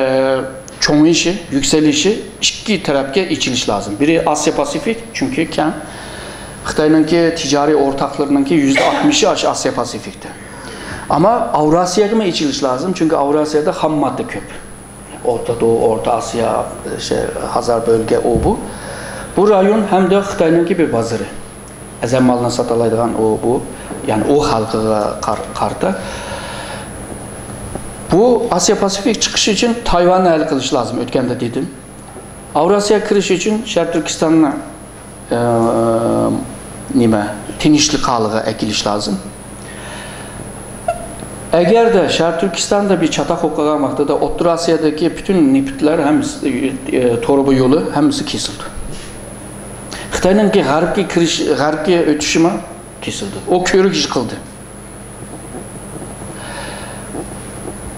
چوڭىيىشى، يۈكسىلىشى ئىككى تەرەپكە ئېچىلىش لازىم. بىرى ئاسىيا پاسىفىك، چۈنكى كەڭ. خىتاينىڭكى تىجارىي ئورتاقلىرىنىڭكى يۈزدە ئاتمىشى ئاشۇ ئاسىيا پاسىفىكتا. ئەمما ئاۋراسىيەگىمۇ ئېچىلىش لازىم، چۈنكى ئاۋراسىيەدا خام ماددا كۆپ. ئورتا دوغۇ، ئورتا ئاسىيا، شۇ ھازار بۆلگە ئۇ بۇ. بۇ رايون ھەمدە خىتاينىڭكى بىر بازىرى. ئەزەم مالنى ساتالايدىغان ئۇ بۇ، يەنى ئۇ خەلقىگە قار-، قارىتا. بۇ ئاسىيا پاسىفىك چىقىش ئۈچۈن تايۋاننى ھەل قىلىش لازىم، ئۆتكەندە دېدىم. ئاۋراسىيا كىرىش ئۈچۈن شەرقىي تۈركىستاننى، ئە، نېمە، تىنچلىق ھالىغا ئەكېلىش لازىم. ئەگەردە شەرقىي تۈركىستاندا بىر چاتاق بولۇپ قالغان ۋاقتىدا ئوتتۇرا ئاسىيادىكى پۈتۈن نېفىتلەر ھەممىسى، ئە، تورۇبا يولى ھەممىسى كېسىلىدۇ. خىتاينىڭكى غەربكە كىرىش، غەربكە ئۆتۈشىمۇ كېسىلدى. ئۇ كۆۋرۈك يىقىلدى.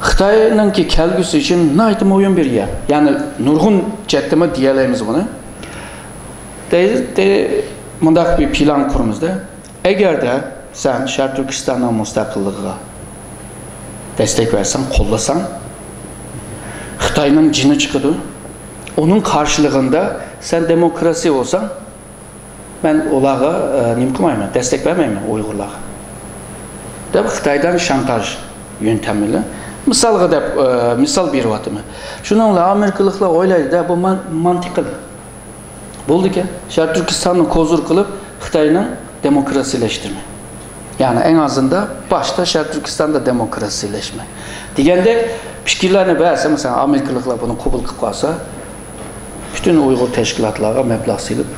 خىتاينىڭكى كەلگۈسى ئۈچۈن ناھايىتى مۇھىم بىر يەر. يەنى نۇرغۇن جەھەتتىمۇ دېيەلەيمىز بۇنى. دەي-، دەي-، مۇنداق بىر پىلان قۇرىمىزدا، ئەگەردە سەن شەرقىي تۈركىستاننىڭ مۇستەقىللىقىغا دەستەك بەرسەڭ، قوللىساڭ، خىتاينىڭ جېنى چىقىدۇ. ئۇنىڭ قارشىلىقىندا سەن دېموكراتىيە بولساڭ، مەن ئۇلارغا، ئە، نېمە قىلمايمەن، دەستەك بەرمەيمەن ئۇيغۇرلارغا، دەپ خىتايدىن شانتاژ يۆنتەملىرى. مىسالغا دەپ، ئە، مىسال بېرىۋاتىمەن. شۇنىڭ بىلەن ئامېرىكىلىقلار ئويلايدۇ-دە، بۇ مان-، مانتىقىلىق. بولدىكەن، شەرقىي تۈركىستاننى كوزۇر قىلىپ، خىتاينىڭ دېموكراتىيەلەشتۈرمە. يەنى ئەڭ ئازىندا باشتا شەرقىي تۈركىستاندا دېموكراتىيەلەشمە دېگەندەك پىكىرلەرنى بەرسە، مەسىلەن، ئامېرىكىلىقلار بۇنى قوبۇل قىلىپ قالسا، پۈتۈن ئۇيغۇر تەشكىلاتلارغا مەبلەغ سېلىپ،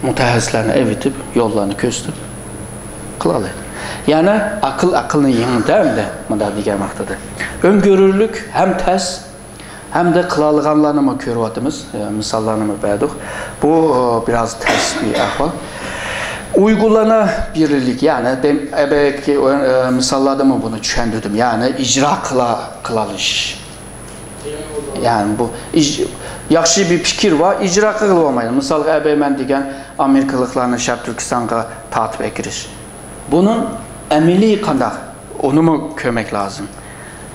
مۇتەخەسسىسلەرنى ئەۋېتىپ، يوللارنى كۆرسىتىپ قىلالايدۇ. يەنى ئەقىل ئەقىلنى يېڭىدۇ ئەمدى، مۇنداق دېگەن ۋاقتىدا. ئۆڭكۆرۈرلۈك ھەم تەس، ھەمدە قىلالىغانلارنىمۇ كۆرۈۋاتىمىز، ئە، مىساللارنىمۇ بەردۇق. بۇ، ئە، بىراز تەس بىر ئەھۋال. ئۇيغۇرلارنى بىرلىك، يەنى دەم-، ئەبەكى، ئە، مىساللاردىمۇ بۇنى چۈشەندۈردۈم. يەنى ئىجرا قىلا-، قىلالىش. يەنى بۇ ئىج-، ياخشى بىر پىكىر بار، ئىجرا قىلغىلى بولمايدۇ. مىسالغا، ئەبەي مەن دېگەن ئامېرىكىلىقلارنى شەرقىي تۈركىستانغا تارتىپ ئەكىرىش. بۇنىڭ ئەمەلىي قانداق؟ ئۇنىمۇ كۆرمەك لازىم.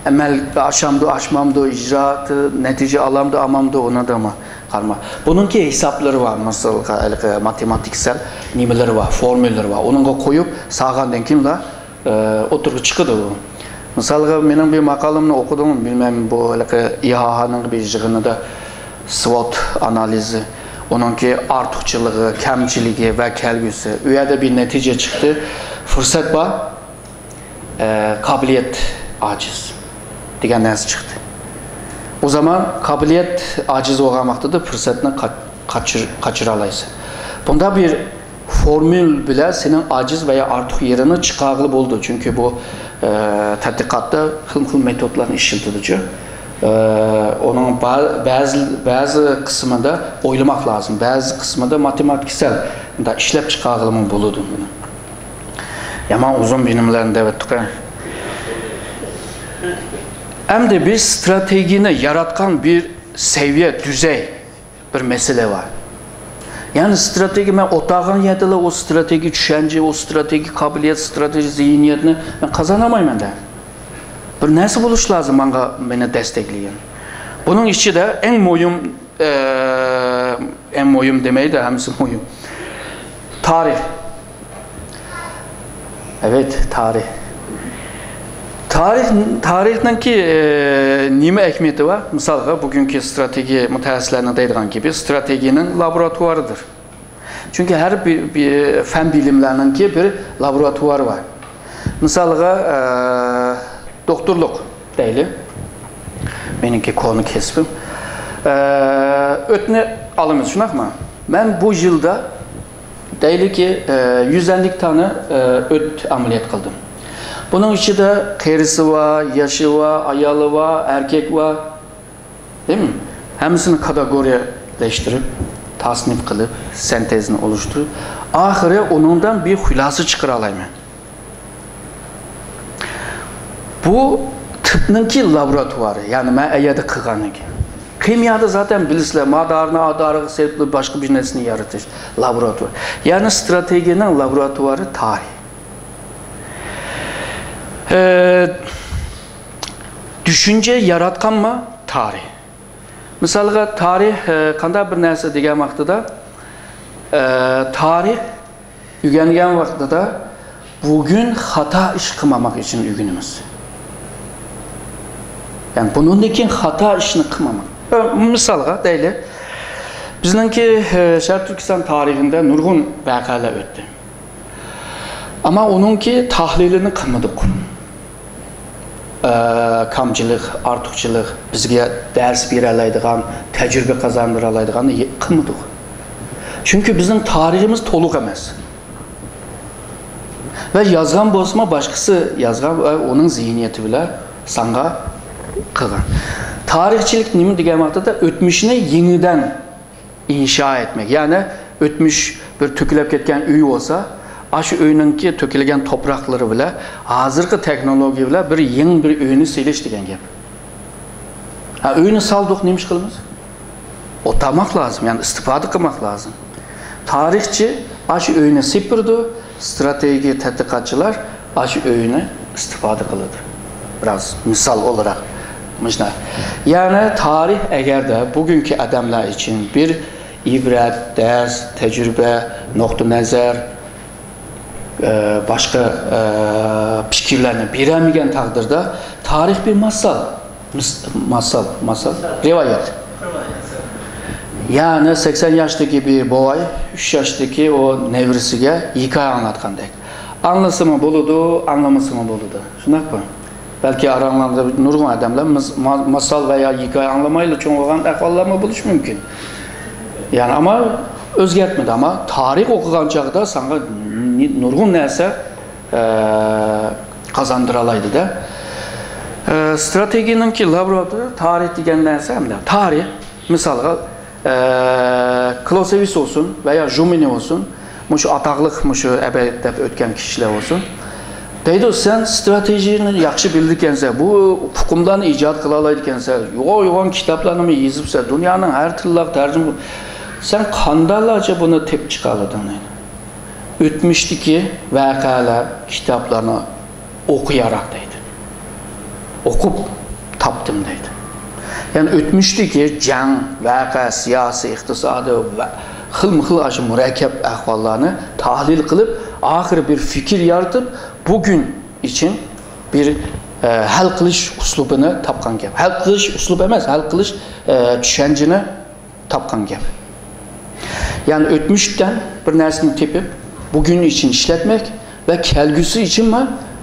ئەمەلگە ئاشامدۇ، ئاشمامدۇ، ئىجرائاتى نەتىجە ئالامدۇ، ئالمامدۇ، ئۇنىڭدىمۇ قارىما. بۇنىڭكى ھېسابلىرى بار، مىسالغا، ھېلىقى ماتېماتىكىسەل نېمىلىرى بار، فورمۇلىلىرى بار. ئۇنىڭغا قويۇپ سالغاندىن كېيىنلا، ئە، ئوتتۇرىغا چىقىدۇ. مىسالغا، مېنىڭ بىر ماقالەمنى ئوقۇدۇڭ، بىلمەيمەن، بۇ ھېلىقى ئىھائانىڭ بىر يىغىنىدا سۋوت ئانالىزى، ئۇنىڭكى ئارتۇقچىلىقى، كەمچىلىكى ۋە كەلگۈسى. ئۇ يەردە بىر نەتىجە چىقتى. پۇرسەت بار، ئە، قابىلىيەت ئاجىز دېگەن نەرسە چىقتى. ئۇ زامان قابىلىيەت ئاجىز بولغان ۋاقتىدا پۇرسەتنى قاچ-، قاچۇر-، قاچۇرالايسەن. بۇنداق بىر فورمۇل بىلەن سېنىڭ ئاجىز ۋە يا ئارتۇق يېرىڭنى چىقارغىلى بولىدۇ. چۈنكى بۇ، ئە، تەتقىقاتتا خىلمۇ خىل مېتودلارنى ئىشلىتىدۇچۇ. ئە، ئۇنىڭ با-، بەزى، بەزى قىسمىدا ئويلىماق لازىم، بەزى قىسمىدا ماتېماتىكىسەل مۇنداق ئىشلەپ چىقارغىلىمۇ بولىدۇ بۇنى. يامان ئۇزۇن بىنىملەرنى دەۋەتتۇق ھە. ئەمدى بىز ستراتېگىيىنى ياراتقان بىر سەۋىيە، دۈزەي، بىر مەسىلە بار. يەنى ستراتېگىيە، مەن ئولتۇرغان يەردىلا ئۇ ستراتېگىيە چۈشەنچە، ئۇ ستراتېگىيە قابىلىيەت، ستراتېگىيە زېھنىيەتنى مەن قازانالمايمەن دە. بىر نەرسە بولۇش لازىم ماڭا، مېنى دەستەكلىگەن. بۇنىڭ ئىچىدە ئەڭ مۇھىم، ئە، ئەڭ مۇھىم دېمەيدۇ، ھەممىسى مۇھىم. تارىخ. ئەۋەت، تارىخ. تارىخ، تارىخنىڭكى، ئە، نېمە ئەھمىيىتى بار؟ مىسالغا، بۈگۈنكى ستراتېگىيە مۇتەخەسسىسلەرنىڭ دەيدىغان گېپى، ستراتېگىيەنىڭ لابوراتوارىدۇر. چۈنكى ھەر بىر، بىر فەن بىلىملەرنىڭكى بىر لابوراتوارى بار. مىسالغا، ئە، دوختۇرلۇق دەيلى. مېنىڭكى كونا كەسپىم. ئە، ئۆتنى ئالىمىز، شۇنداقمۇ؟ مەن بۇ يىلدا دەيلىكى، ئە، يۈز ئەللىك دانە، ئە، ئۆت ئەمەلىيەت قىلدىم. بۇنىڭ ئىچىدە قېرىسى بار، ياشى بار، ئايالى بار، ئەركەك بار. دەيمۇ؟ ھەممىسىنى كاتېگورىيەلەشتۈرۈپ، تەسنىف قىلىپ، سىنتېزنى ئولۇشتۇرۇپ، ئاخىرى ئۇنىڭدىن بىر خۇلاسە چىقىرالايمەن. بۇ تىپنىڭكى لابوراتوارى، يەنى مەن ئەيەردە قىلغاندىن كېيىن. كىميادا زاتەن بىلىسىلەر، مادارنى ئادارىغا سېلىپ باشقا بىر نەرسىنى يارىتىش، لابوراتوار. يەنى ستراتېگىيەنىڭ لابوراتوارى تارىخ. ئە، چۈشەنچە ياراتقانمۇ تارىخ. مىسالغا، تارىخ، ئە، قانداق بىر نەرسە دېگەن ۋاقتىدا، ئە، تارىخ ئۆگەنگەن ۋاقتىدا بۈگۈن خاتا ئىش قىلمىماق ئۈچۈن ئۆگىنىمىز. يەنى بۇنىڭدىن كېيىن خاتا ئىشنى قىلمىماق. ئە، مىسالغا دەيلى، بىزنىڭكى، ئە، شەرقىي تۈركىستان تارىخىدا نۇرغۇن ۋەقەلەر ئۆتتى. ئەمما ئۇنىڭكى تەھلىلىنى قىلمىدۇق. ئە، كەمچىلىك، ئارتۇقچىلىق، بىزگە دەرس بېرەلەيدىغان، تەجرىبە قازاندۇرالايدىغاننى يە-، قىلمىدۇق. چۈنكى بىزنىڭ تارىخىمىز تولۇق ئەمەس. ۋە يازغان بولسىمۇ، باشقىسى يازغان ۋە ئۇنىڭ زېھنىيىتى بىلەن سانغا قىلغان. تارىخچىلىق نېمە دېگەن ۋاقتىدا، ئۆتمۈشنى يېڭىدىن ئىنشا ئەتمەك. يەنى ئۆتمۈش بىر تۆكۈلۈپ كەتكەن ئۆي بولسا، ئاشۇ ئۆينىڭكى تۆكۈلگەن توپراقلىرى بىلەن ھازىرقى تېخنولوگىيە بىلەن بىر يېڭى بىر ئۆينى سېلىش دېگەن گەپ. ھە، ئۆينى سالدۇق، نېمە ئىش قىلىمىز؟ ئولتۇرماق لازىم، يەنى ئىستىپادە قىلماق لازىم. تارىخچى ئاشۇ ئۆينى سېپىرىدۇ، ئىستراتېگىيە تەتقىقاتچىلار ئاشۇ ئۆينى ئىستىپادە قىلىدۇ. بىراز مىسال ئولاراق مۇشۇنداق. يەنى تارىخ ئەگەردە بۈگۈنكى ئادەملەر ئۈچۈن بىر ئىبرەت، دەرس، تەجرىبە، نۇقتىئىنەزەر، ئە، باشقا، ئە، پىكىرلەرنى بېرەلمىگەن تەقدىردە، تارىخ بىر ماسال. مىس-، ماسال، ماسال، رىۋايەت. يەنى سەكسەن ياشتىكى بىر بوۋاي ئۈچ ياشتىكى ئۇ نەۋرىسىگە ھېكايە ئاڭلاتقاندەك. ئاڭلىسىمۇ بولىدۇ، ئاڭلىمىسىمۇ بولىدۇ. شۇنداقمۇ؟ بەلكى ئاراڭلاردا نۇرغۇن ئادەملەر مىس-، ما-، ماسال ۋە يا ھېكايە ئاڭلىمايلا چوڭ بولغان ئەھۋاللارمۇ بولۇشى مۇمكىن. يەنى ئەمما ئۆزگەرتمىدى. ئەمما تارىخ ئوقۇغان چاغدا ساڭا نى-، نۇرغۇن نەرسە، ئە، قازاندۇرالايدۇ-دە. ئە، ئىستراتېگىيەنىڭكى لابراتورىيە تارىخ دېگەن نەرسە ھەمدە تارىخ، مىسالغا، ئە، كلوسېۋىس بولسۇن ۋە يا ژۇمىنى بولسۇن، مۇشۇ ئاتاقلىق، مۇشۇ ئەبەد دەپ ئۆتكەن كىشىلەر بولسۇن. دەيدۇ، سەن ئىستراتېگىيەنى ياخشى بىلىدىكەنسەن، بۇ ئۇقۇملارنى ئىجاد قىلالايدىكەنسەن، يوغان-يوغان كىتابلارنىمۇ يېزىپسەن، دۇنيانىڭ ھەر تىللىق تەرجىمە، سەن قانداقلارچە بۇنى تېپىپ چىقالىدىڭ دەيدۇ. ئۆتمۈشتىكى ۋەقەلەر، كىتابلارنى ئوقۇياراق دەيدۇ. ئوقۇپ تاپتىم دەيدۇ. يەنى ئۆتمۈشتىكى جەڭ، ۋەقە، سىياسىي، ئىقتىسادىي ۋە خىلمۇ خىل ئاشۇ مۇرەككەپ ئەھۋاللارنى تەھلىل قىلىپ، ئاخىرى بىر پىكىر يارىتىپ، بۈگۈن ئۈچۈن بىر، ئە، ھەل قىلىش ئۇسلۇبىنى تاپقان گەپ. ھەل قىلىش ئۇسلۇبى ئەمەس، ھەل قىلىش، ئە، چۈشەنچىنى تاپقان گەپ. يەنى ئۆتمۈشتىن بىر نەرسىنى تېپىپ، بۈگۈن ئۈچۈن ئىشلەتمەك ۋە كەلگۈسى ئۈچۈنمۇ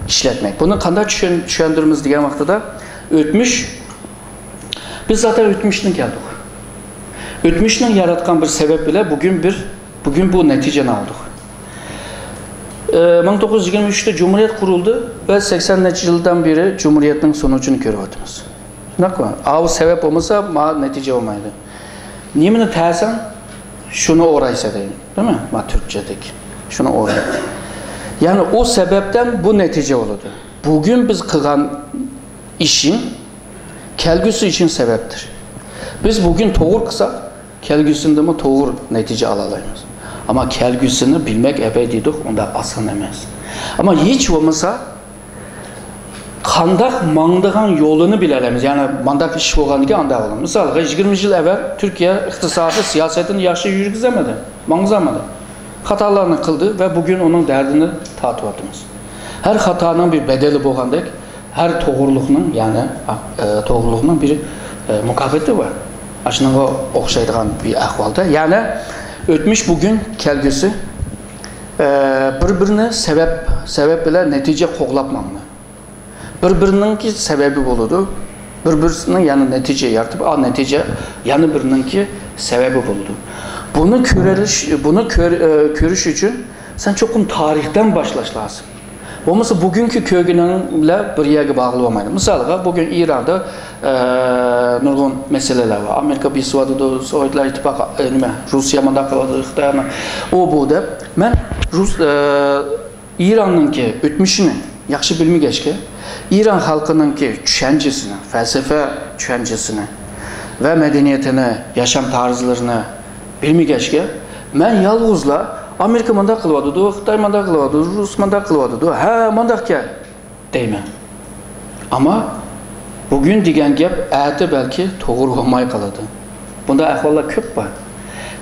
ئىشلەتمەك. بۇنى قانداق چۈشەن-، چۈشەندۈرىمىز دېگەن ۋاقتىدا، ئۆتمۈش، بىز زاتەن ئۆتمۈشتىن كەلدۇق. ئۆتمۈشنىڭ ياراتقان بىر سەۋەب بىلەن بۈگۈن بىر، بۈگۈن بۇ نەتىجىنى ئالدۇق. ئە، مىڭ توققۇز يۈز يىگىرمە ئۈچتە جۇمھۇرىيەت قۇرۇلدى ۋە سەكسەن نەچچە يىلدىن بېرى جۇمھۇرىيەتنىڭ سۇنۇشىنى كۆرۈۋاتىمىز. شۇنداقمۇ؟ ئاۋۇ سەۋەب بولمىسا، ما نەتىجە بولمايدۇ. نېمىنى تەسەڭ، شۇنى ئورايسەن دەيدۇ. دېمە، ما تۈركچىدىكى. شۇنى ئورايدۇ. يەنى ئۇ سەۋەبتىن بۇ نەتىجە بولىدۇ. بۈگۈن بىز قىلغان ئىشىڭ كەلگۈسى ئۈچۈن سەۋەبتۇر. بىز بۈگۈن توغرا قىلساق، كەلگۈسىدىمۇ توغرا نەتىجە ئالالايمىز. ئەمما كەلگۈسىنى بىلمەك ئەبەي دېدۇق، ئۇنداق ئاسان ئەمەس. ئەمما ھېچ بولمىسا، قانداق ماڭىدىغان يولىنى بىلەلەيمىز. يەنى مانداق ئىش بولغاندىكىن ئانداق بولىدۇ. مىسالغا، يىگىرمە يىل ئەۋۋەل تۈركىيە ئىقتىسادىي سىياسەتنى ياخشى يۈرگۈزەلمىدى، ماڭغۇزالمىدى. خاتالارنى قىلدى ۋە بۈگۈن ئۇنىڭ دەردىنى تارتىۋاتىمىز. ھەر خاتانىڭ بىر بەدىلى بولغاندەك، ھەر توغرىلىقنىڭ، يەنى، ئە، توغرىلىقنىڭ بىر، ئە، مۇكاپاتى بار. ئاشۇنىڭغا ئوخشايدىغان بىر ئەھۋالدا. يەنى ئۆتمۈش، بۈگۈن، كەلگۈسى، ئە، بىر-بىرىنى سەۋەب، سەۋەب بىلەن نەتىجە قوغلاپ ماڭىدۇ. بىر-بىرىنىڭكى سەۋەبى بولىدۇ. بىر-بىرىسىنىڭ يەنە نەتىجە يارىتىپ، ئا، نەتىجە يەنە بىرىنىڭكى سەۋەبى بولىدۇ. بۇنى كۆرۈش، بۇنى كۆر-، ئە، كۆرۈش ئۈچۈن سەن چوقۇم تارىختىن باشلاش لازىم. بولمىسا بۈگۈنكى كۆرگىنىڭ بىلەن بىر يەرگە باغلىۋالمايدۇ. مىسالغا، بۈگۈن ئىراندا، ئە، نۇرغۇن مەسىلىلەر بار. ئامېرىكا بېسىۋاتىدۇ، سوۋېتلار ئىتتىپاقى، ئە، نېمە، روسىيە مۇنداق قىلىۋاتىدۇ، خىتاي ئانا، ئۇ بۇ دەپ. مەن رۇس-، ئە، ئىراننىڭكى ئۆتمۈشىنى ياخشى بىلمىگەچكە، ئىران خەلقىنىڭكى چۈشەنچىسىنى، پەلسەپە چۈشەنچىسىنى ۋە مەدەنىيىتىنى، ياشام تەرزلىرىنى بىلمىگەچكە، مەن يالغۇزلا، «ئامېرىكا مانداق قىلىۋاتىدۇ، خىتاي مانداق قىلىۋاتىدۇ، رۇس مانداق قىلىۋاتىدۇ، ھە، مانداقكەن» دەيمەن. ئەمما بۈگۈن دېگەن گەپ ئەتە بەلكى توغرا بولماي قالىدۇ. بۇنداق ئەھۋاللار كۆپ بار.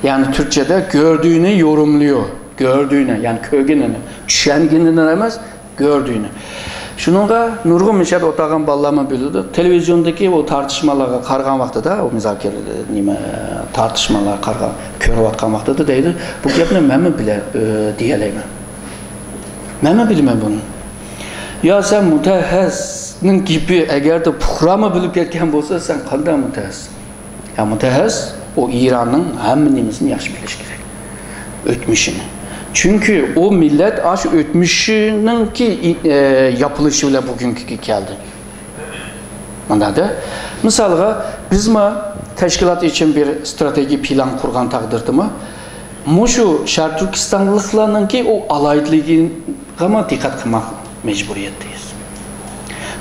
يەنى تۈركچەدە «gördüğünü yorumluyor». «Gördüğünü»، يەنى كۆرگىنىنى، چۈشەنگىنىنى ئەمەس، «gördüğünü». شۇنىڭغا نۇرغۇن مۇشۇ يەردە ئولتۇرغان بالىلارمۇ بىلىدۇ. تېلېۋىزىيوندىكى ئۇ تارتىشمىلارغا قارىغان ۋاقتىدا، ئۇ مۇزاكىرە، نېمە، تارتىشمىلارغا قارىغان، كۆرۈۋاتقان ۋاقتىدا دەيدۇ، بۇ گەپنى مەنمۇ بىلە-، ئە، دېيەلەيمەن. مەنمۇ بىلىمەن بۇنى. يا سەن مۇتەخەسسىسنىڭ گېپى ئەگەردە پۇقرامۇ بىلىپ كەتكەن بولسا، سەن قانداق مۇتەخەسسىس؟ يا مۇتەخەسسىس، ئۇ ئىراننىڭ ھەممە نېمىسىنى ياخشى بىلىشى كېرەك. ئۆتمۈشىنى. چۈنكى ئۇ مىللەت ئاشۇ ئۆتمۈشىنىڭكى، ئى، ئە، ياپىلىشى بىلەن بۈگۈنكىگە كەلدى. ماندادا، مىسالغا، بىزمۇ تەشكىلات ئۈچۈن بىر ستراتېگىيە پىلان قۇرغان تەقدىردىمۇ، مۇشۇ شەرقىي تۈركىستانلىقلارنىڭكى ئۇ ئالاھىدىلىكىگىمۇ دىققەت قىلماق مەجبۇرىيەتتىمىز.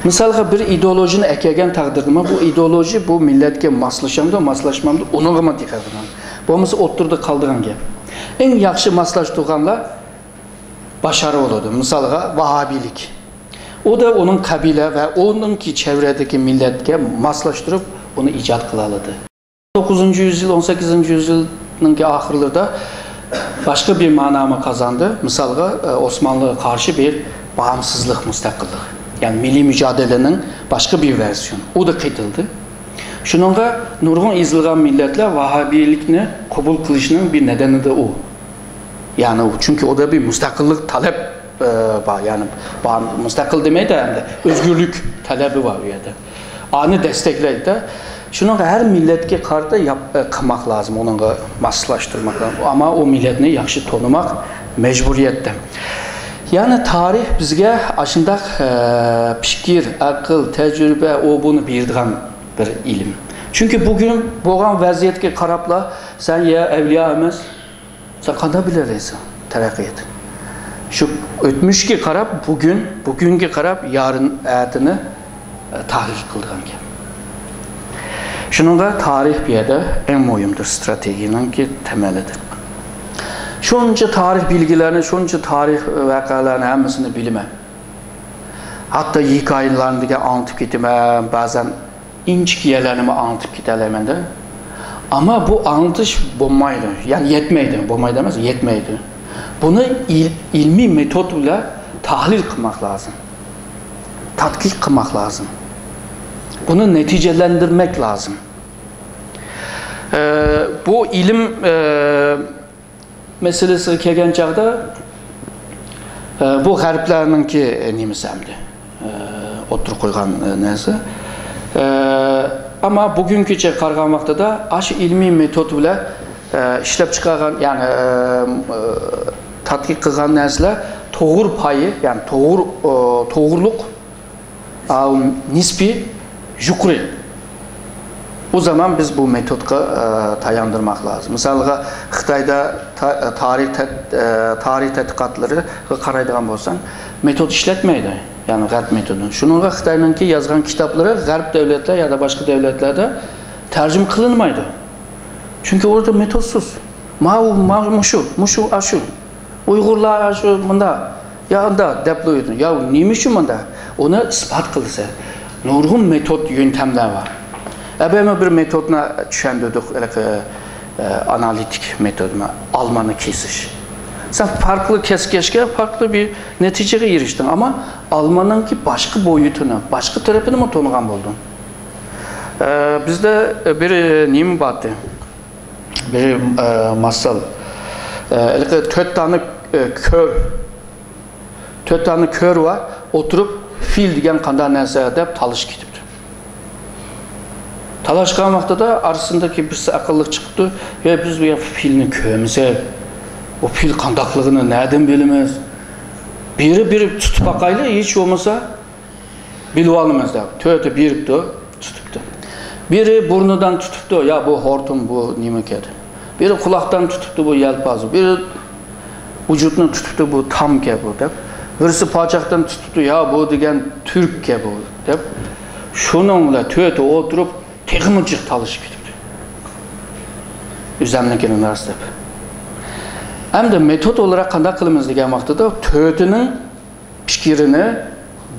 مىسالغا، بىر ئىدېئولوگىيەنى ئەكەلگەن تەقدىردىمۇ، بۇ ئىدېئولوگىيە بۇ مىللەتكە ماسلىشامدۇ، ماسلاشمامدۇ، ئۇنىڭغىمۇ دىققەت قىلىمىز. بولمىسا ئوتتۇرىدا قالىدىغان گەپ. ئەڭ ياخشى ماسلاشتۇرغانلار باشارىۋالىدۇ. مىسالغا، ۋاھابىيلىك. ئۇ دا ئۇنىڭ قەبىلە ۋە ئۇنىڭكى چەۋرىدىكى مىللەتكە ماسلاشتۇرۇپ، ئۇنى ئىجاد قىلالىدى. توققۇزىنچى يۈزيىل، ئون سەككىزىنچى يۈزيىلنىڭكى ئاخىرلىرىدا باشقا بىر مانامۇ قازاندى. مىسالغا، ئوسمانلىغا قارشى بىر باغىمسىزلىق، مۇستەقىللىق. يەنى مىللىي مۇجادىلىنىڭ باشقا بىر ۋېرسىيونى. ئۇ دا قېتىلدى. شۇنىڭغا نۇرغۇن ئېزىلغان مىللەتلەر ۋاھابىيلىكنى قوبۇل قىلىشنىڭ بىر نەدىنى دە ئۇ. يەنى ئۇ، چۈنكى ئۇدا بىر مۇستەقىللىق تەلەپ، ئە، بار. يەنى بار، مۇستەقىل دېمەيدۇ ئەمدى، ئۆزگۈرلۈك تەلەبى بار ئۇ يەردە. ئانى دەستەكلەيدۇ. شۇنىڭغا ھەر مىللەتكە قارىتا ياپ-، ئە، قىلماق لازىم، ئۇنىڭغا ماسلاشتۇرماق لازىم. ئەمما ئۇ مىللەتنى ياخشى تونۇماق مەجبۇرىيەتتە. يەنى تارىخ بىزگە ئاشۇنداق، ئە، پىكىر، ئەقىل، تەجرىبە، ئۇ بۇنى بېرىدىغان بىر ئىلىم. چۈنكى بۈگۈن بولغان ۋەزىيەتكە قاراپلا، سەن يا ئەۋلىيا ئەمەس، سەن قانداق بىلەلەيسەن تەرەققىيات؟ شۇ ئۆتمۈشكە قاراپ، بۈگۈن، بۈگۈنگە قاراپ، يارىن ئەتىنى، ئە، تەھلىل قىلىدىغان گەپ. شۇنىڭغا تارىخ بۇ يەردە ئەڭ مۇھىمدۇر، ستراتېگىيەنىڭكى تەمەلىدۇر. شۇنچە تارىخ بىلگىلەرنى، شۇنچە تارىخ ۋەقەلەرنى ھەممىسىنى بىلىمەن. ھەتتا ھېكايىلەرنى دېگەن ئاڭلىتىپ كېتىمەن، بەزەن ئىنچىكە يەرلەرنىمۇ ئاڭلىتىپ كېتەلەيمەن-دە. ئەمما بۇ ئاڭلىتىش بولمايدۇ. يەنى يەتمەيدۇ. بولمايدۇ ئەمەس، يەتمەيدۇ. بۇنى ئىل-، ئىلمىي مېتود بىلەن تەھلىل قىلماق لازىم. تەتقىق قىلماق لازىم. بۇنى نەتىجىلەندۈرمەك لازىم. ئە، بۇ ئىلىم، ئە، مەسىلىسىگە كەلگەن چاغدا، ئە، بۇ غەربلەرنىڭكى نېمىسى ئەمدى، ئە، ئوتتۇرىغا قويغان، ئە، نەرسە. ئە، ئەمما بۈگۈنگىچە قارىغان ۋاقتىدا ئاشۇ ئىلمىي مېتود بىلەن، ئە، ئىشلەپ چىقارغان، يەنى، ئە، ئە، تەتقىق قىلغان نەرسىلەر توغرا پايى، يەنى توغرا، ئە، توغرىلىق ئاۋۇ نىسپىي يۇقىرى. ئۇ زامان بىز بۇ مېتودقا، ئە، تاياندۇرماق لازىم. مىسالغا، خىتايدا تا-، تارىخ تەت-، ئە، تارىخ تەتقىقاتلىرىغا قارايدىغان بولساڭ، مېتود ئىشلەتمەيدۇ، يەنى غەرب مېتودىنى. شۇنىڭغا خىتاينىڭكى يازغان كىتابلىرى غەرب دۆلەتلەر يا دا باشقا دۆلەتلەردە تەرجىمە قىلىنمايدۇ. چۈنكى ئۇ يەردە مېتودسىز. ماۋۇ، ماۋۇ مۇشۇ، مۇشۇ ئاشۇ. ئۇيغۇرلار شۇ مۇنداق، يا ئانداق دەپلا يۈرىدۇ. يا نېمە ئۈچۈن مۇنداق؟ ئۇنى ئىسپات قىلسا. نۇرغۇن مېتود، يۆنتەملەر بار. ئەبەمە بىر مېتودنى چۈشەندۈردۇق، ھېلىقى، ئە، ئانالىتىك مېتودنى، ئالمانى كېسىش. سەن پارقلىق كەسىپ كەسكەن، پارقلىق بىر نەتىجىگە ئېرىشتىڭ، ئەمما ئالماننىڭكى باشقا بويۇتىنى، باشقا تەرىپىنىمۇ تونۇغان بولدۇڭ. ئە، بىزدە بىر نېمە بارتى؟ بىر، ئە، ماسال. ئە، ھېلىقى تۆت دانە، ئە، كۆر، تۆت دانە كۆر بار، ئولتۇرۇپ، فىل دېگەن قانداق نەرسە دەپ تالىشىپ كېتىپتۇ. تالاشقان ۋاقتىدا ئارىسىندىكى بىرسى ئەقىللىق چىقىپتۇ، يا بىز بۇ فىلنى كۆرمىسەك، بۇ فىل قانداقلىقىنى نەدىن بىلىمىز؟ بىرى بىر تۇتۇپ باقايلى، ھېچ بولمىسا. بىلىۋالىمىز دەپ، تۆتى بېرىپتۇ، تۇتۇپتۇ. بىرى بۇرنىدىن تۇتۇپتۇ، يا بۇ ھورتۇم، بۇ نېمىكەن دەپ. بىرى قۇلاقتىن تۇتۇپتۇ، بۇ يەلپاز. بىرى ۋۇجۇدنى تۇتۇپتۇ، بۇ تامكەن بۇ دەپ. بىرسى پاچاقتىن تۇتۇپتۇ، يا بۇ دېگەن تۈرككەن بۇ دەپ. شۇنىڭ بىلەن تۆتى ئولتۇرۇپ، تېخىمۇ جىق تالىشىپ كېتىپتۇ. ئۆزەمنىڭكىنى راست دەپ. ئەمدى مېتود ئولاراق قانداق قىلىمىز دېگەن ۋاقتىدا تۆتىنىڭ پىكرىنى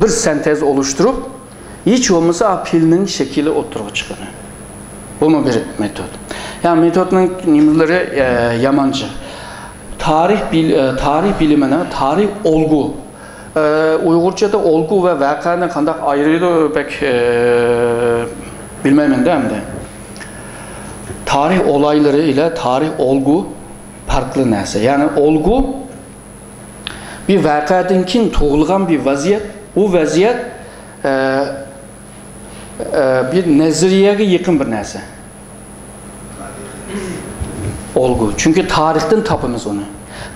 بىر سىنتېز ئولۇشتۇرۇپ، ھېچ بولمىسا پىلنىڭ شەكلى ئوتتۇرىغا چىقىدۇ. بۇمۇ بىر مېتود. يا مېتودنىڭ نېمىلىرى، ئە، يامان جىق. تارىخ بىل-، ئە، تارىخ بىلىمىنى، تارىخ ئولگۇ. ئە، ئۇيغۇرچىدا ئولگۇ ۋە ۋەقەنى قانداق ئايرىيدۇ، بەك، ئە، بىلمەيمەن-دە ئەمدى. تارىخ ئولايلىرى ئىلە تارىخ ئولگۇ پەرقلىق نەرسە. يەنى ئولگۇ بىر ۋەقەدىن كېيىن تۇغۇلغان بىر ۋەزىيەت، ئۇ ۋەزىيەت، ئە، ئە، بىر نەزەرىيەگە يېقىن بىر نەرسە. ئولگۇ. چۈنكى تارىختىن تاپىمىز ئۇنى.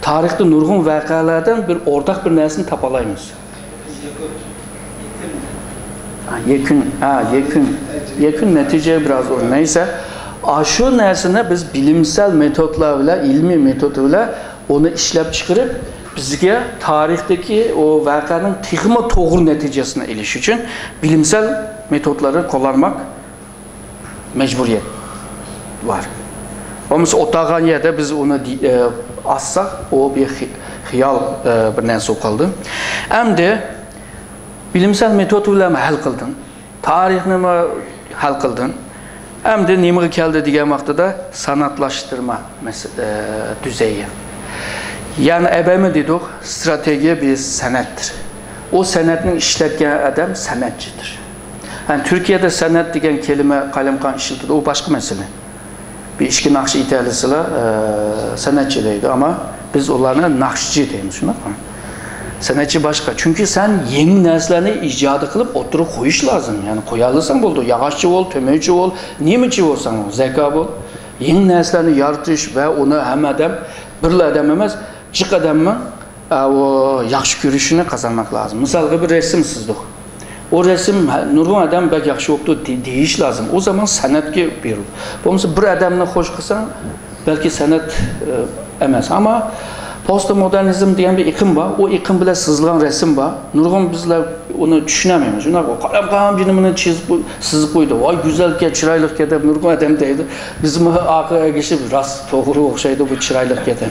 تارىختا نۇرغۇن ۋەقەلەردىن بىر ئورتاق بىر نەرسىنى تاپالايمىز. ھە، يەكۈن، ھە، يەكۈن، يەكۈن نەتىجە بىراز ئۇ. نەيسە، ئاشۇ نەرسىنى بىز بىلىمسەل مېتودلار بىلەن، ئىلمىي مېتود بىلەن ئۇنى ئىشلەپ چىقىرىپ، بىزگە تارىختىكى ئۇ ۋەقەنىڭ تېخىمۇ توغرا نەتىجىسىنى ئېلىش ئۈچۈن بىلىمسەل مېتودلارنى قوللانماق مەجبۇرىيەت بار. بولمىسا ئوتاغان يەردە بىز ئۇنى دې-، ئە، ئاسساق، ئۇ بىر خى-، خىيال، ئە، بىر نەرسە بولۇپ قالدى. ئەمدى بىلىمسەل مېتود بىلەن ھەل قىلدىڭ. تارىخنىمۇ ھەل قىلدىڭ. ئەمدى نېمىگە كەلدى دېگەن ۋاقتىدا سانائەتلەشتۈرمە مەس-، ئە، دۈزەيگە. يەنى ئەبەمە دېدۇق، ستراتېگىيە بىر سەنئەتتۇر. ئۇ سەنئەتنى ئىشلەتكەن ئادەم سەنئەتچىدۇر. ھە، تۈركىيەدە سەنئەت دېگەن كەلىمە قايىمقان ئىشلىتىدۇ، ئۇ باشقا مەسىلە. بىر ئىككى ناخشا ئېيتالىسىلا، ئە، سەنئەتچى دەيدۇ، ئەمما بىز ئۇلارنى ناخشىچى دەيمىز، شۇنداقمۇ؟ سەنئەتچى باشقا. چۈنكى سەن يېڭى نەرسىلەرنى ئىجاد قىلىپ ئوتتۇرىغا قويۇش لازىم. يەنى قويالىساڭ بولىدۇ، ياغاچچى بول، تۆمۈرچى بول، نېمىچى بولساڭ، زەكا بول. يېڭى نەرسىلەرنى يارىتىش ۋە ئۇنى ھەممە ئادەم، بىرلا ئادەم ئەمەس، جىق ئادەمنىڭ ئا، ئۇ ياخشى كۆرۈشىنى قازانماق لازىم. مىسالغا بىر رەسىم سىزدۇق. ئۇ رەسىم ھە، نۇرغۇن ئادەم بەك ياخشى بوپتۇ دې-، دېيىش لازىم. ئۇ زامان سەنئەتكە بېرىلىدۇ. بولمىسا بىر ئادەمنى خوش قىلساڭ، بەلكى سەنئەت، ئە، ئەمەس. ئەمما پوستمودېرنىزم دېگەن بىر ئېقىم بار. ئۇ ئېقىم بىلەن سىزىلغان رەسىم بار. نۇرغۇن بىزلەر ئۇنى چۈشىنەلمەيمىز. شۇنداق قاراپ قالغان بىرنېمىنى چىزىپ قوي-، سىزىپ قويدى. ۋاي، گۈزەلكەن، چىرايلىقكەن دەپ نۇرغۇن ئادەم دەيدۇ. بىزمۇ ئارقىغا ئەگىشىپ، راست، توغرا ئوخشايدۇ، بۇ چىرايلىق گېپى.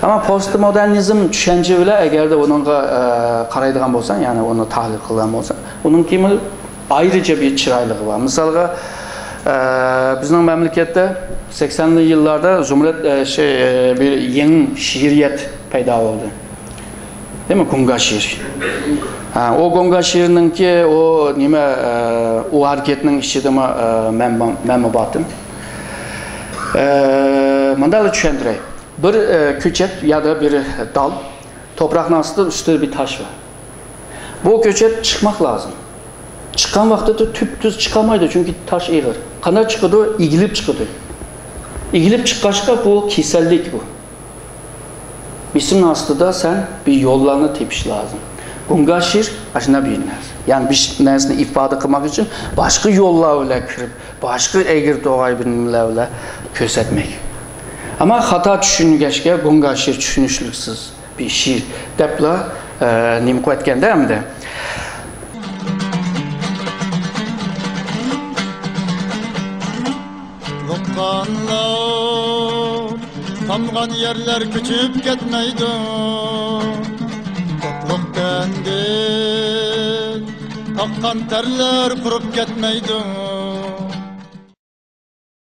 ئەمما پوستمودېرنىزم چۈشەنچە بىلەن ئەگەردە ئۇنىڭغا، ئە، قارايدىغان بولساڭ، يەنى ئۇنى تەھلىل قىلغان بولساڭ، ئۇنىڭكىمۇ ئايرىچە بىر چىرايلىقى بار. مىسالغا، ئە، بىزنىڭ مەملىكەتتە سەكسەنلىك يىللاردا زۇمرەت، ئە، شەي، ئە، بىر يېڭى شېئىرىيەت پەيدا بولدى. دېمە، گۇڭگا شېئىر. ھە، ئۇ گۇڭگا شېئىرنىڭكى ئۇ نېمە، ئە، ئۇ ھەرىكەتنىڭ ئىچىدىمۇ، ئە، مەن، مەنمۇ باتىم. ئە، مۇنداقلا چۈشەندۈرەي. بىر، ئە، كۆچەت يادا بىر دال توپراقنىڭ ئاستىدا، ئۈستىدە بىر تاش بار. بۇ كۆچەت چىقماق لازىم. چىققان ۋاقتىدا تۈپتۈز چىقالمايدۇ، چۈنكى تاش ئېغىر. قانداق چىقىدۇ؟ ئېگىلىپ چىقىدۇ. ئېگىلىپ چىققاچقا بۇ كېسەللىك بۇ. بېسىمنىڭ ئاستىدا سەن بىر يوللارنى تېپىش لازىم. گۇڭگا شېئىر ئاشۇنداق بىر نەرسە. يەنى بىر نەرسىنى ئىپادە قىلماق ئۈچۈن باشقا يوللار بىلەن كىرىپ، باشقا ئەگرى توغاي بىر نېمىلەر بىلەن كۆرسەتمەك. ئەمما خاتا چۈشەنگەچكە گۇڭگا شېئىر چۈشىنىشلىكسىز بىر شېئىر دەپلا، ئە، نېمە قىلىۋەتكەندە ئەمدى. قۇتلۇق خانلار، تامغان يەرلەر كۆچۈپ كەتمەيدۇ. قۇتلۇق تەندىن ئاققان تەرلەر قۇرۇپ كەتمەيدۇ.